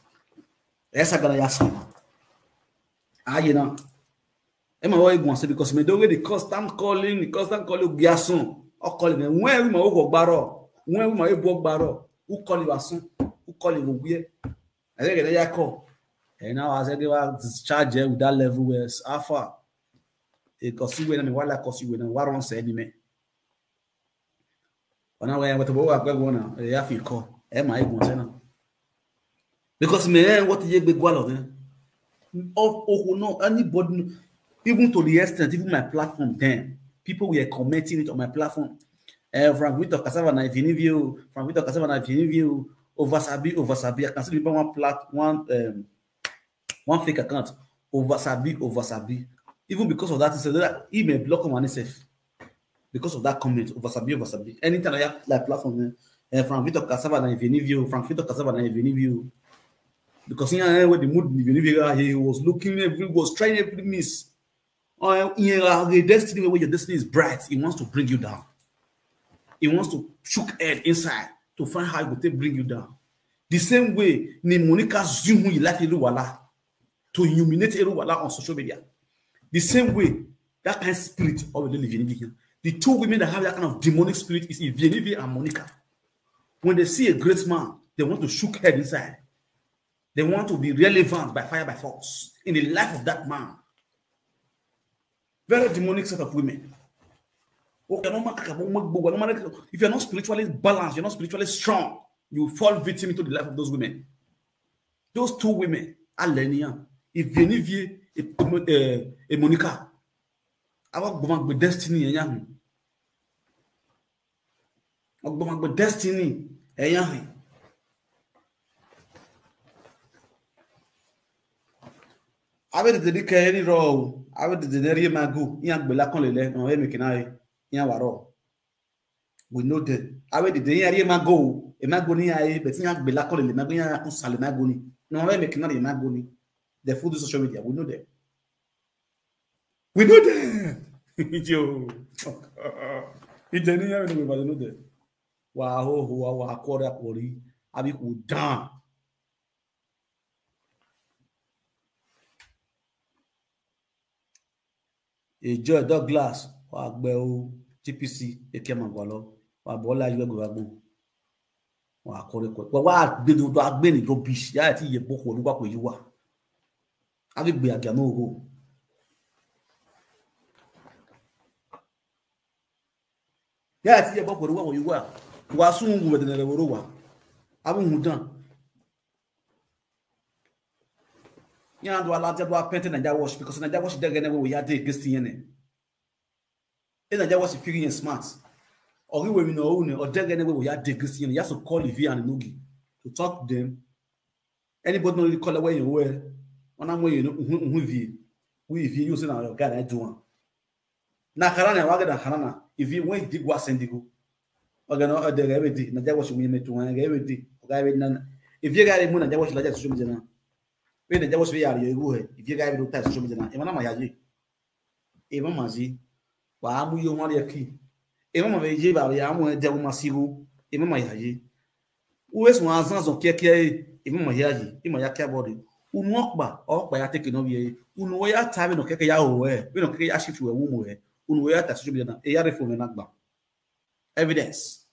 Esa gana ya sona. Aye na. Ema wa igun ase because me do we the constant calling, the constant calling, ogia sun. O calling me. When we ma o gbaro. When we ma e bo gbaro. Who call you asun? Who call you ogie? I think they ya call. And now as I give out discharge with that level where so far. E cause you when I mean, why I cause you when I run say any me. Ona we what about wa gbe wona e ya fi ko e ma igun se na. Because me eh, what ye gbe gwa lo me. Of oh no, anybody, even to the extent, even my platform then, people were commenting it on my platform. Eh, Frank Victor Cassava na Vinivio, Frank Victor Cassava na Vinivio, over sabi, over sabi. I can see people one plat one um one fake account, over sabi, over sabi. Even because of that, he said that he may block him and himself because of that comment, over sabi, over sabi. Anytime I have like platform, eh, eh, Frank Victor Cassava na Vinivio, Frank Victor Cassava na Vinivio. Because you know, when the mood Vinivio, he was looking every, was trying every miss. Uh, in your destiny, where your destiny is bright, he wants to bring you down. He wants to shook head inside to find how he could take bring you down. The same way, ni Monica Zuhu, you like Eruwala, to humiliate Eruwala on social media. The same way, that kind of spirit of the Vinivio. The two women that have that kind of demonic spirit is Ivinivi and Monica. When they see a great man, they want to shook head inside. They want to be relevant by fire, by force in the life of that man. Very demonic set of women. Okay, no matter if you're not spiritually balanced, you're not spiritually strong, you fall victim into the life of those women. Those two women, Alenia, Ivinivi, a Monica. Our woman with destiny, and young. Ogbomagbe destiny, eh, yeah. Abe de de ke ri ro, abe de de ri magu, yan gbe la kan lele, no e me kina e, yan wa ro. We know them. Abe de de yan ri magu, e magu ni ai, but yan gbe la kan lele, magu yan kun sale magu ni. No e me kina ri magu ni. They fool the social media, we know them. We know them. Yo. Ije ni ya we know them. Wa ho ho wa wa kore akori. Abi ku dan. Ejo Douglas wa gbe o G P C eke ma gwa lo. Wa bo la yu gbe wa gbo. Wa kore ko. Wa wa gbe do do agbe ni rubbish. Ya ti ye boko lu wa ko yuwa. Abi gbe aga no go. Ya ti ye boko lu wa ko yuwa. Wa sun gu we de ne le wo wa. Abu hudan. Ya do ala do apente na ja wash because na ja wash de gene we ya de against yen. E na ja wash figure yen smart. Or we we no own or de gene we ya de against yen. You have to call Ivy and Nugi to talk to them. Anybody no really call away your way. When I'm way you know who we you say na your guy I do one. Na karana wa ga na karana. If you went dig was and digo. Oga no de ga we di na ja wash we me to one ga we di. Oga we na. If you ga mu na ja wash la ja social media na. We na ja wash we ya yo go he. If you ga we do ta social media na. E ma na ma ya je. E ma ma ji. Wa mu yo wa ya ki. E ma ma we je ba ya mu de ma sigo. E ma ma ya je. Uwe sun azan zon keke e. E ma ma ya je. E ma ya ke body. Unu okpa, okpa ya take no ye. Unu we ya ta we no keke ya o we. We no keke ya shift we wo mo we. Unu we ya ta social media na. E ya re phone na gba. Evidence.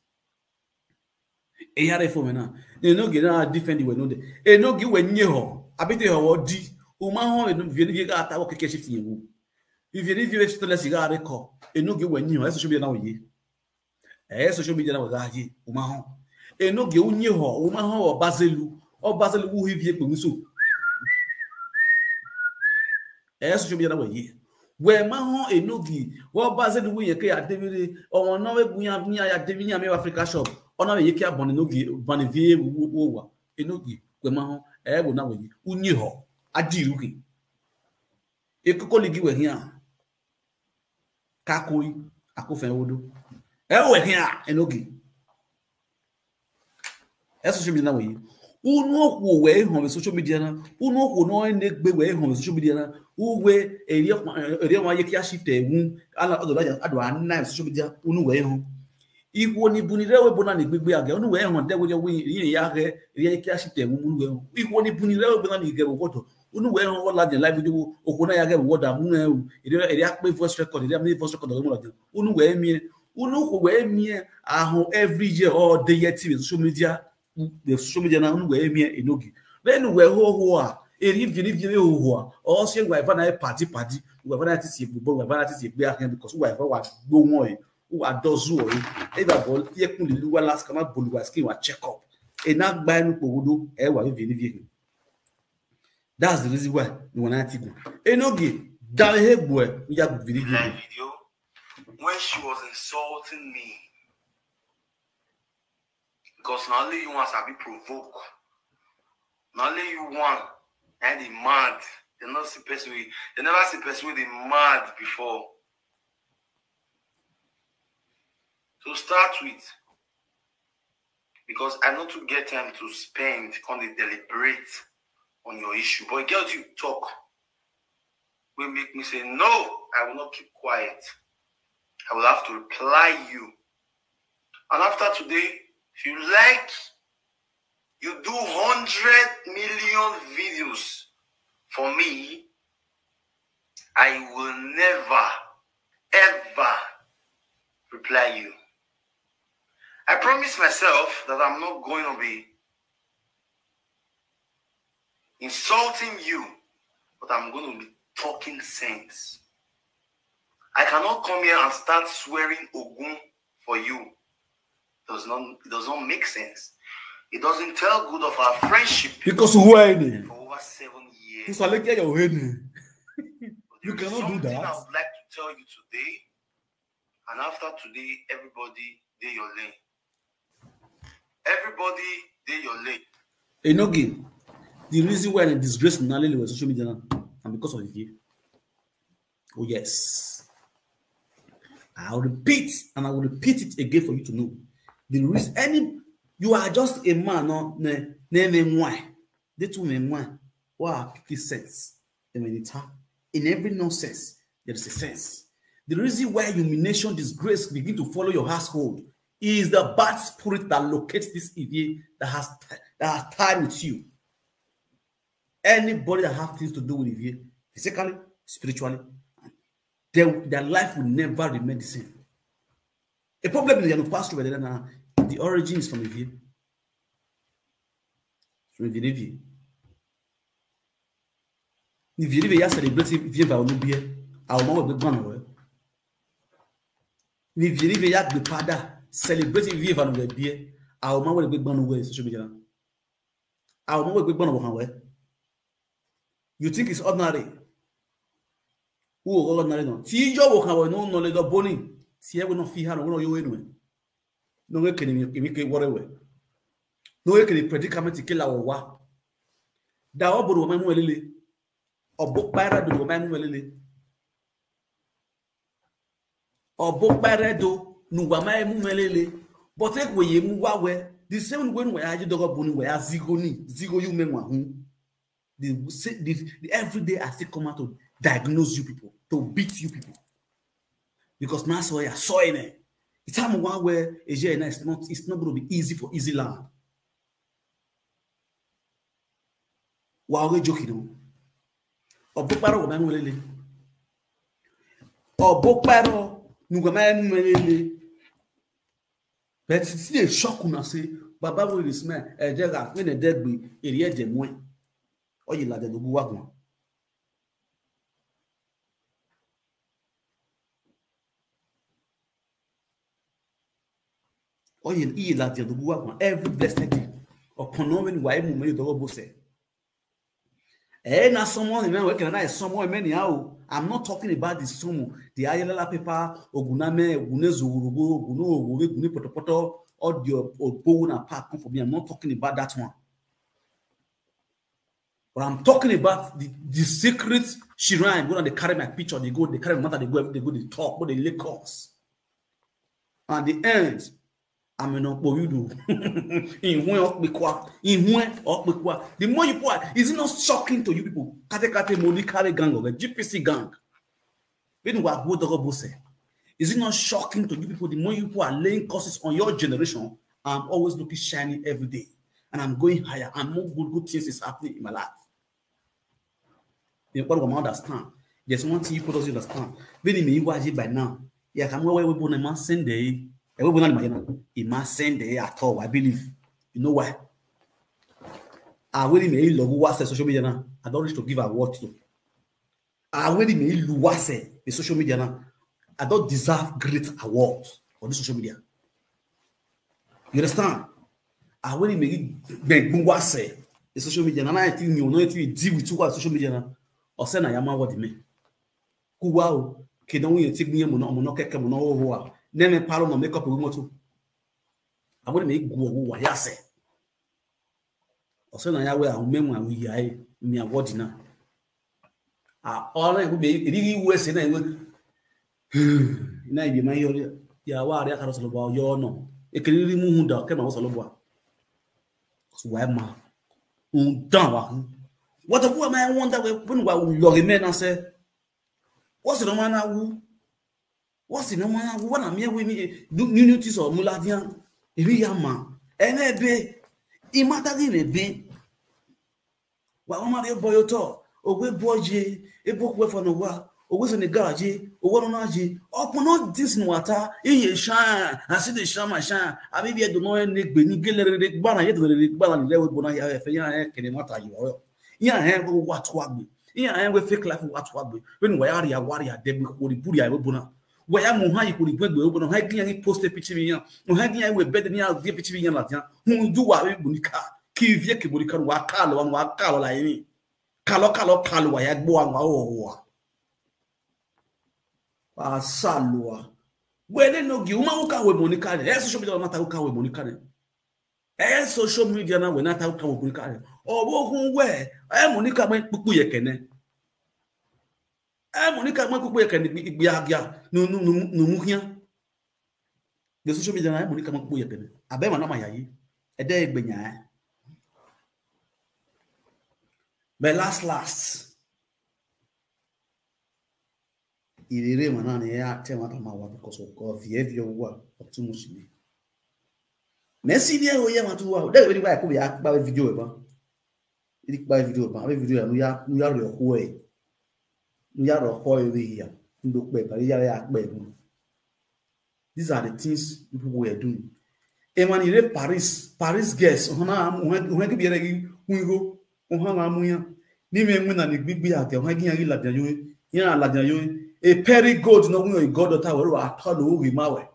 E ya re phone na. E no gi na defend we no de. E no gi we nye ho. Abi te ho wo di. U ma ho e no vi ni ga ta wo keke shift ye wo. If you need to less cigar record, e no gi we nye ho. E social media na we ye. E social media na we ga ye. U ma ho. E no gi u nye ho. U ma ho o bazelu. O bazelu u hi vi e pe so. E social media na we ye. We ma ho e no gi. We o bazelu we ye ke ya devire. O no we gu ya ya devire ya me Africa shop. O na we ye ke abon no gi ban vi e wo wa. E no gi. We ma ho. E go na we ye. U nye ho. Adiru ki. E ko ko ligi we hia. Kakoi, akofen wodo. E we hia, e no gi. E social media na we. Unu okwu we hon we social media na. Unu okwu no e ne gbe we hon we social media na. U we eri okwa eri okwa ye kia shift e wu. Ala odo la adu ana social media. Unu we hon. Ihu oni buni re we bona ni gbegbe age. Unu we hon de we yo we yin ya ge, ri ke a si te mu mu we. Ihu oni buni re we bona ni ge wo to. Unu we hon la de live video, o ko na ya ge wo da mu e. Ri, ri a pe voice record, ri a mi voice record o mo la de. Unu we mi e. Unu ko we mi e. A hon every year or day yet with social media. The social media na unu we mi e enogi. Then we ho ho a. Eri vini vini ho ho a. O se we va na party party. We va na ti si gbogbo, we va na ti si gbe akan because we va wa gbo won e. Wa dozu o. E ba bol ti e kun lilu wa last kana bolu wa skin wa check up. E na gba enu pogodo e wa vini vini. That's the reason why we want to go. Enogi, dale he gbo e, ya vini vini. Video when she was insulting me. Because na only you wan sabi provoke. Na only you wan na dey mad. Dem no see person wey, dem never see person wey dey mad before. To start with, because I no too get time to spend come dey deliberate on your issue. But e get wetin you talk wey make me say, no, I will not keep quiet. I will have to reply you. And after today, if you like, you do hundred million videos for me, I will never, ever reply you. I promise myself that I'm not going to be insulting you, but I'm going to be talking sense. I cannot come here and start swearing Ogun for you. Does not, it does not make sense. It doesn't tell good of our friendship. Because who are you? For over seven years. Kusaleke your head. You cannot do that. Something I would like to tell you today, and after today, everybody dey your lane. Everybody dey your lane. Enogi, the reason why I disgrace Nalele was social media now, and because of you. Oh yes. I'll repeat and I will repeat it again for you to know. The reason any you are just a man, no, ne, ne, ne, why? They too men why? Why are fifty cents? I mean, it's hard. In every nonsense, there is a sense. The reason why humiliation, disgrace begin to follow your household is the bad spirit that locates this Ivie that has that has tied with you. Anybody that have things to do with Ivie, physically, spiritually, their, their life will never remain the same. A problem in the pass through the origin is from Ivie. From Ivie. Ni Ivie ya celebrate Ivie va onu bie. Awo ma we gbe gban we. Ni Ivie ya gbe pada celebrate Ivie va onu we bie. Awo ma we gbe gban we social media. Awo ma we gbe gban we kan we. You think it's ordinary? Wo ordinary no. Ti yo wo kan we no no le do boni. Ti e we no fi ha no no yo enu e. No we kini mi ke wore we. No we kini predicament ke la wo wa. Da o bodo ma mu elele. Obo para do ma mu elele. Obo para do nu wa ma mu elele. But e we ye mu wa we. The same way we aji dogo boni we azigo ni. Zigo you men wa hu. The, the, the every day I still come out to diagnose you people, to beat you people. Because now so I saw it. It's time one where Asia it's not it's not gonna be easy for easy land. Wa we joking no. Obo paro go manu lele. Obo paro nu go manu lele. But it still dey shock una say baba wey dey smell ejega wey dey degbe eri eje mu e. Oye la de dogu wa gun. Oye iye la de dogu wa gun every blessed day. Upon no when wa mu me dogo bo se. Eh, na someone man we can na someone many how. I'm not talking about the sumo. The ayelala paper, oguname, ogune zugurugu, ogune ogure, ogune potopoto, all the ogbo na park come for me. I'm not talking about that one. But I'm talking about the, the secret shrine. When they carry my picture, they go, they carry my mother, they go, they go, they talk, but they lay calls. And the end, I'm an okpoyudu. In when okpikwa, in when okpikwa. The more you pour, is it not shocking to you people? Kate kate money carry gang of a G P C gang. When we are both of us, Is it not shocking to you people? The more you people are laying curses on your generation, I'm always looking shiny every day, and I'm going higher, and more good, good things is happening in my life. You know what I understand? There's one thing you people doesn't understand. When me you watch it by now, yeah, come where we born a man send day. We born a man, he must send day at all, I believe. You know why? I will me love who was social media now. I don't reach to give a word to. I will me luwase the social media now. I don't deserve great award for this social media. You understand? I will me beg wase the social media. And I think you know it deal with what social media now. Or send I am what me. Kuwa o. Kidan we take me mono mono keke mono owa. Nene palo no make up we moto. I will me go wa yase. Ɔsɛ na ya wɛ ahome mu awo yi ayi mi awɔdi na. A ɔrɛ ko bɛ eri yi wɛ sɛ na ewe. Na ibi ma yɔ ya wa ari akara sɔlɔ bɔ yɔ nɔ. Ekele ri mu hu da kɛ ma wɔ sɔlɔ bɔ. So wa ma. Un dan wa hu. What of what I wonder when wa lɔri mɛ na sɛ. What's the man na wu? What's the number? What am I with me? Do you notice or muladian? If you are man, and a be, it matter in a be. Wa ọmọ rẹ bọyọ tọ, òwe bọyẹ, ebo kú ẹfọ náà wá, òwe sọ ní gàràjẹ, owó náà jẹ, ọpọ náà dín sínú wàtá, iye ṣáà, àti lè ṣáà máa ṣáà, àbí bí ẹdùn náà ẹni gbè ní gẹlẹ rere gbára yẹ dùn rere gbára nílẹ ìwé gbọnà yà ẹfẹ yà ẹ kẹlẹ má ta yìí wáyọ. Yà ẹ wà tó àgbè, yà ẹ wẹ fake life wà tó àgbè, bẹẹni wà yà rìà wà rìà dẹgbẹ kórìbùrìà ìwé gbọnà. Waya mo ha yikuri gbegbe obo no ha ginya ni post picture mi yan. No ha ginya we bed ni a gi picture mi yan la tian. Hun ju wa we bunika. Ki vie ke bunika wa kalo wa kalo la yini. Kalo kalo kalo wa ya gbo wa wa o wa. Wa salo wa. We le no gi uma uka we bunika. E social media na ta uka we bunika. E social media na we na ta uka we bunika. O bo hun we. E Monica me pupu ye kene. E Monica me pupu ye kene igbe agia. No no no no mu hian. The social media na Monica me pupu ye kene. Abe ma na ma yayi. E de egbe nya. But last last. Irere ma na ne ya te ma ta ma wa because of God. Vie vie wa. Of too much me. Me si die o ye ma tu wa. De we ni wa ko ya pa video e ba. Ili pa video e ba. Abi video ya no ya no ya ro ko e. No ya ro ko e we ya. Ndo pe ba ya ya pe. These are the things you people were doing. Emmanuel Paris, Paris girls, ohana ohana ohana ki biere gi hungo, ohana amuya. Ni me ngwe na ni gbigbi ake, ohana gi yari la jayo, ya la jayo. A Perry Gold no gun your god daughter we ro atalo oge mawe.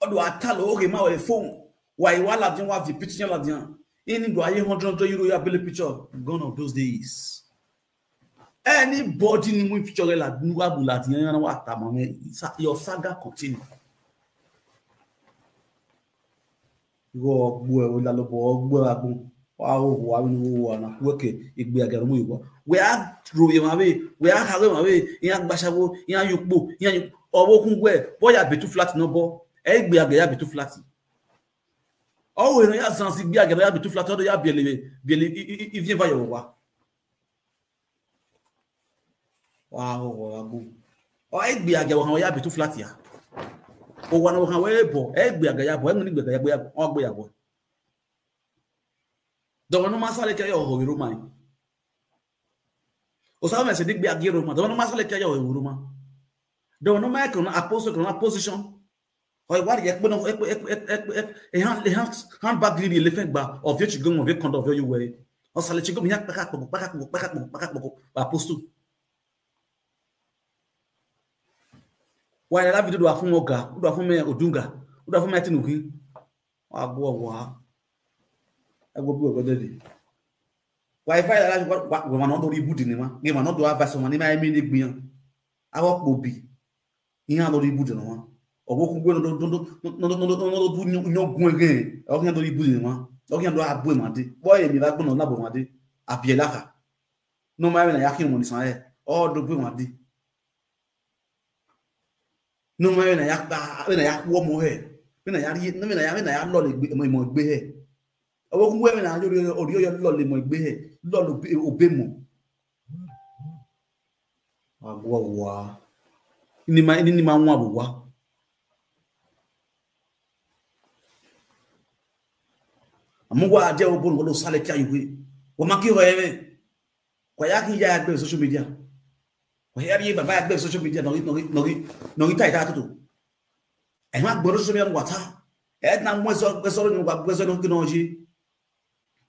Odo atalo oge mawe phone. Wa iwa la jin wa fi picture la jin. Ini do aye hundred euro ya bele picture. Gone of those days. Anybody ni mu picture la nu wa bu la jin na wa ta mo me. Your saga continue. Go gbo e la lo bo gbo agbon. Wa o wa ni wo wa na. We ke igbe aga mu iwo. We a ro ye ma we. We a ha we ma we. Yan gba shawo. Yan yupo. Yan owo kun gwe. Bo ya be too flat no bo. E igbe aga ya be too flat. Owo eno ya zansi gbe aga ya be too flat. Odo ya be le be le i vien va yo wa. Wa o wa bu. O e gbe aga wa ya be too flat ya. O wa na wa we bo. E gbe aga ya bo. E mu ni gbe aga ya bo ya. O gbe ya bo. Dɔwɔ no masa le kɛ yɛ ɔhɔ yoro man. Osawo mɛ sɛ de gbe agye Roma. Dɔwɔ no masa le kɛ yɛ ɔhɔ yoro man. Dɔwɔ no mɛ kɛ no apostle kɛ no position. Ɔyɛ wari yɛ kpɛ no ɛkpɛ ɛkpɛ ɛkpɛ ɛkpɛ ɛhan ɛhan han bag ni le fɛn gba ɔfɛ tsi gɔmɔ ɔfɛ kɔndɔ ɔfɛ yowɛ. Ɔsale tsi gɔmɔ ya kpaka kpɔkɔ kpaka kpɔkɔ kpaka kpɔkɔ kpaka kpɔkɔ apostle. Wa yɛ la video do afun ɔga do afun mɛ odunga do afun mɛ ati nuhi. Wa gbɔ wa. Egbo bi ogodo di. Wa ifa ya wa wa ma no do ri budi ni ma. Ni ma no do ava so ma ni ma emi ni gbiyan. Awo po bi. Ni ha do ri budi no ma. Owo ku gbe no do do do no do no do no do nyo gun ege. O ki do ri budi ni ma. O ki do abu ma de. Bo emi la gbo no la bo ma de. Abiela ka. No ma na ya ki mo ni san e. O do bu ma de. No ma na ya pa, na ya wo mo he. Na ya ri, na na ya na ya lo le gbe mo mo gbe he. Owo ku we na yo ri ori yo lo le mo gbe he. Lo lo obe mo. Agwo wa. Ni ma ni ma nwa bo wa. Amu wa je obo ngo lo sale kia yuwe. Wa ma ki ho eme. Kwa ya ki ya gbe social media. Kwa ya bi baba ya gbe social media no no no no tai ta to. E ma gbo social media wa ta. E na mo so gbe so ni wa gbe so no ki no ji.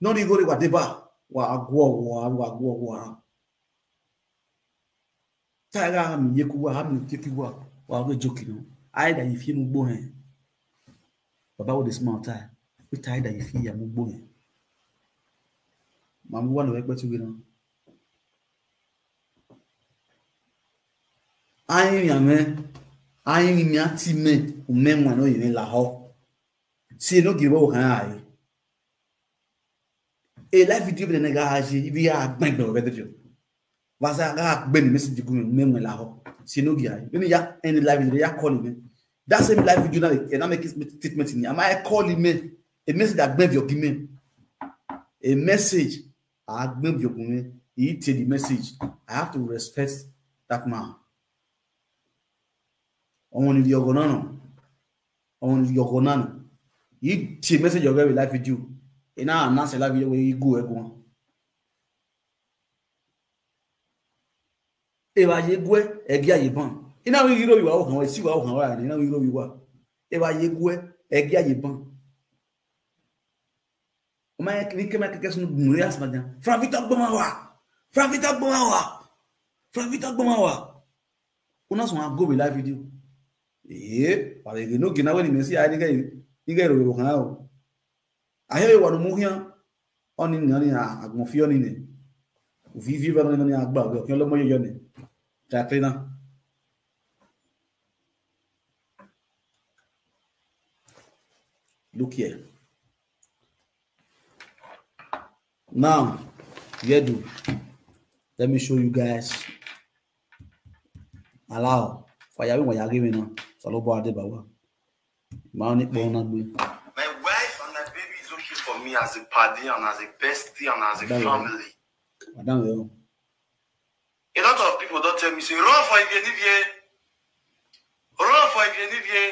No ni go re wa deba. Wa agwo wa wa agwo wa. Taiga mi yeku wa, mi yeku wa, wa we joke no. Ai da ifi mu gbo hen. Baba wo dey small time. We tai da ifi ya mu gbo hen. Ma mu wa no ekpe tu gina. Ai mi ame. Ai mi ati me. Ume mwa no yime la ho. Si no give wo han ai. E live video bi ne ga ha si, ibi ya gbengbe wo video. Wa sa ga gbe ni message gu me me la ho. Si no gi ai. When ya any live video ya call me. That same live video now, e na make statement ni. Am I call me? A message that gbe bi gi me. A message I gbe bi gi me. He take the message. I have to respect that man. Ọmọ ni di ọgọ náà nà. Ọmọ ni di ọgọ náà nà. He take message ọgọ with live video. E na announce live video wey he go ẹ gan. E wa ye gwe, e gi aye ban. Ina wi ro wi wa o kan, e si wa o kan wa ni, ina wi ro wi wa. E wa ye gwe, e gi aye ban. O ma ye ni ke ma ke ke sunu gun re as ma jan. Fra Victor gbon wa. Fra Victor gbon wa. Fra Victor gbon wa. Una so go be live video. Eh, pa le no gina we ni me si ai ni ke ni ke ro ro kan o. Ahe wa no mu hian. Oni ni oni agbon fi oni ni. Vivi va ni agba we okin lo mo yo ni. Jacqueline. Look here. Now, here do. Let me show you guys. Allow. Fire we wa ya give me now. Salobo Adebawa. Ma ni po na gbe. My wife and my baby is okay for me as a party and as a bestie and as a Madam, family. Madam, yo. A lot of people don't tell me, say, run for Ivie Nivie. Run for Ivie Nivie.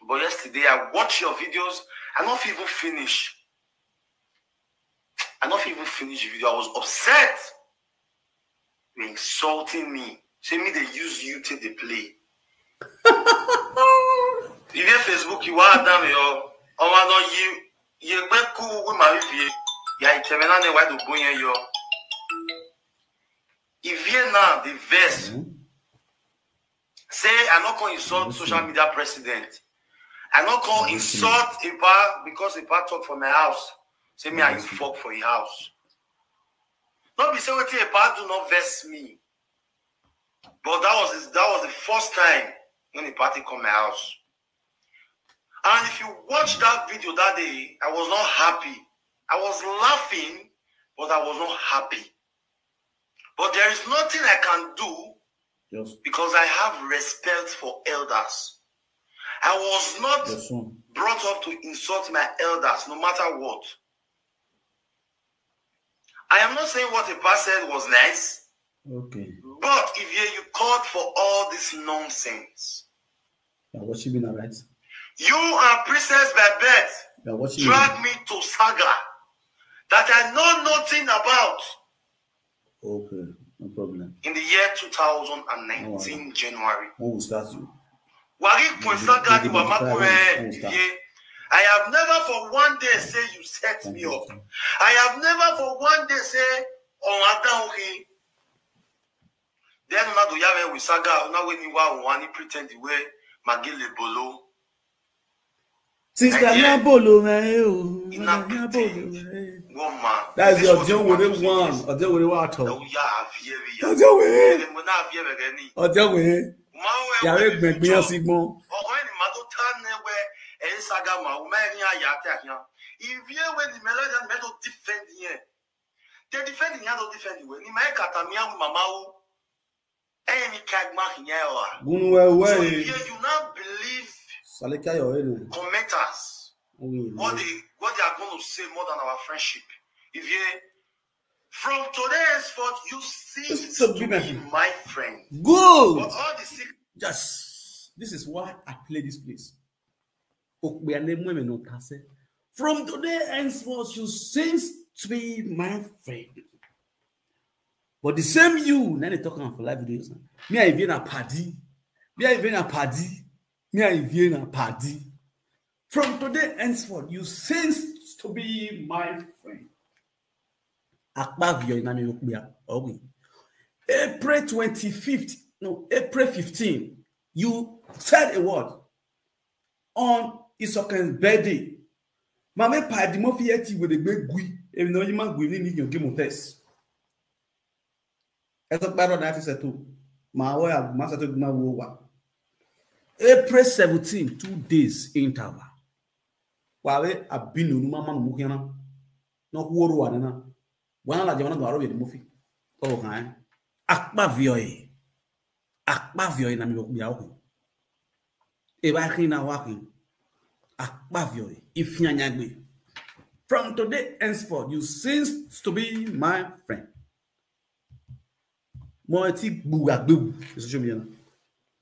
But yesterday, I watched your videos. I not even finish. I not even finish the video. I was upset. You insulting me. Say me they use you to the play. If you Facebook, you are damn yo. Oh, I don't you. You make cool with my review. Yeah, it's a man. Why do go here yo? If you now the verse. Say I not call insult social media president. I not call insult a bar because a bar talk for my house. Say me I you fuck for your house. Not be say what a bar do not vex me. But that was that was the first time when the party come my house. And if you watch that video that day, I was not happy. I was laughing, but I was not happy. But there is nothing I can do. Yes. Because I have respect for elders. I was not brought up to insult my elders, no matter what. I am not saying what a pastor said was nice. Okay. But if you, you called for all this nonsense, you're worshiping, all right? You and Princess Babette drag me to saga that I know nothing about. Okay, no problem. In the year two thousand and nineteen, January. When we start you? Wari Kwensa Gadi Wamakure. I have never for one day say you set me up. I have never for one day say on Adaohi. Then una do yave with saga, una we ni wa wani pretend the way Magile Bolo. Sister Nyabolo, man, oh. Ina pretend. That's the Ojo Were one. Ojo Were Wato. Ojo Were. Ojo Were. Yàrá ìgbẹ̀gbìn yẹn sí gbọ́n. Ọkọ ẹni máa tó tá ní ẹwẹ́ ẹ̀yìn saga máa wọ́n mẹ́rin àyà àti àyàn. Ìwé ẹwẹ́ ni mẹ́lọ́dà mẹ́tò defend yẹn. They defend yẹn tó defend ìwé ni mẹ́rin kàtà mi àwọn màmá wú. Ẹ̀yìn mi ká gbọ́n yẹn wà. Gunu wẹ̀ wẹ̀. So if you, you now believe Salika your head. Commenters, what they what they are going to say more than our friendship. If you From today henceforth, you cease To to be be my friend. my friend. Good. But all the secret Yes. This is why I play this place. Okpea ne mu eme no ta se. From today henceforth, you cease to be my friend. But the same you, now they talk am for live videos now. Me and Ivie na padi. Me and Ivie na padi. Me and Ivie na padi. From today henceforth, you cease to be my friend. Akpavio inami Okpea. Owi. April twenty-fifth, no, April fifteen, you said a word on Isoken's birthday. Mame padi mo fi eti we de gbe gui. If no, you man gui ni ni your game of test. Eso paro na ti settle. Ma wo ya ma settle ma wo wa. April seventeen, two days interval. Wa we abinu nu mama nu mukiana. No kuoro wa na. Wana la jama na do aro ye mo fi. O kan. Akpavio e. Akpavio inami Okpea oku. E ba kin na wa kin. Akpavio e. Ifianyagbe. From today henceforth, you cease to be my friend. Mo ti gbugagbe social media.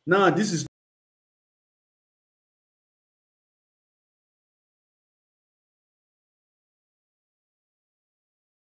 Now, this is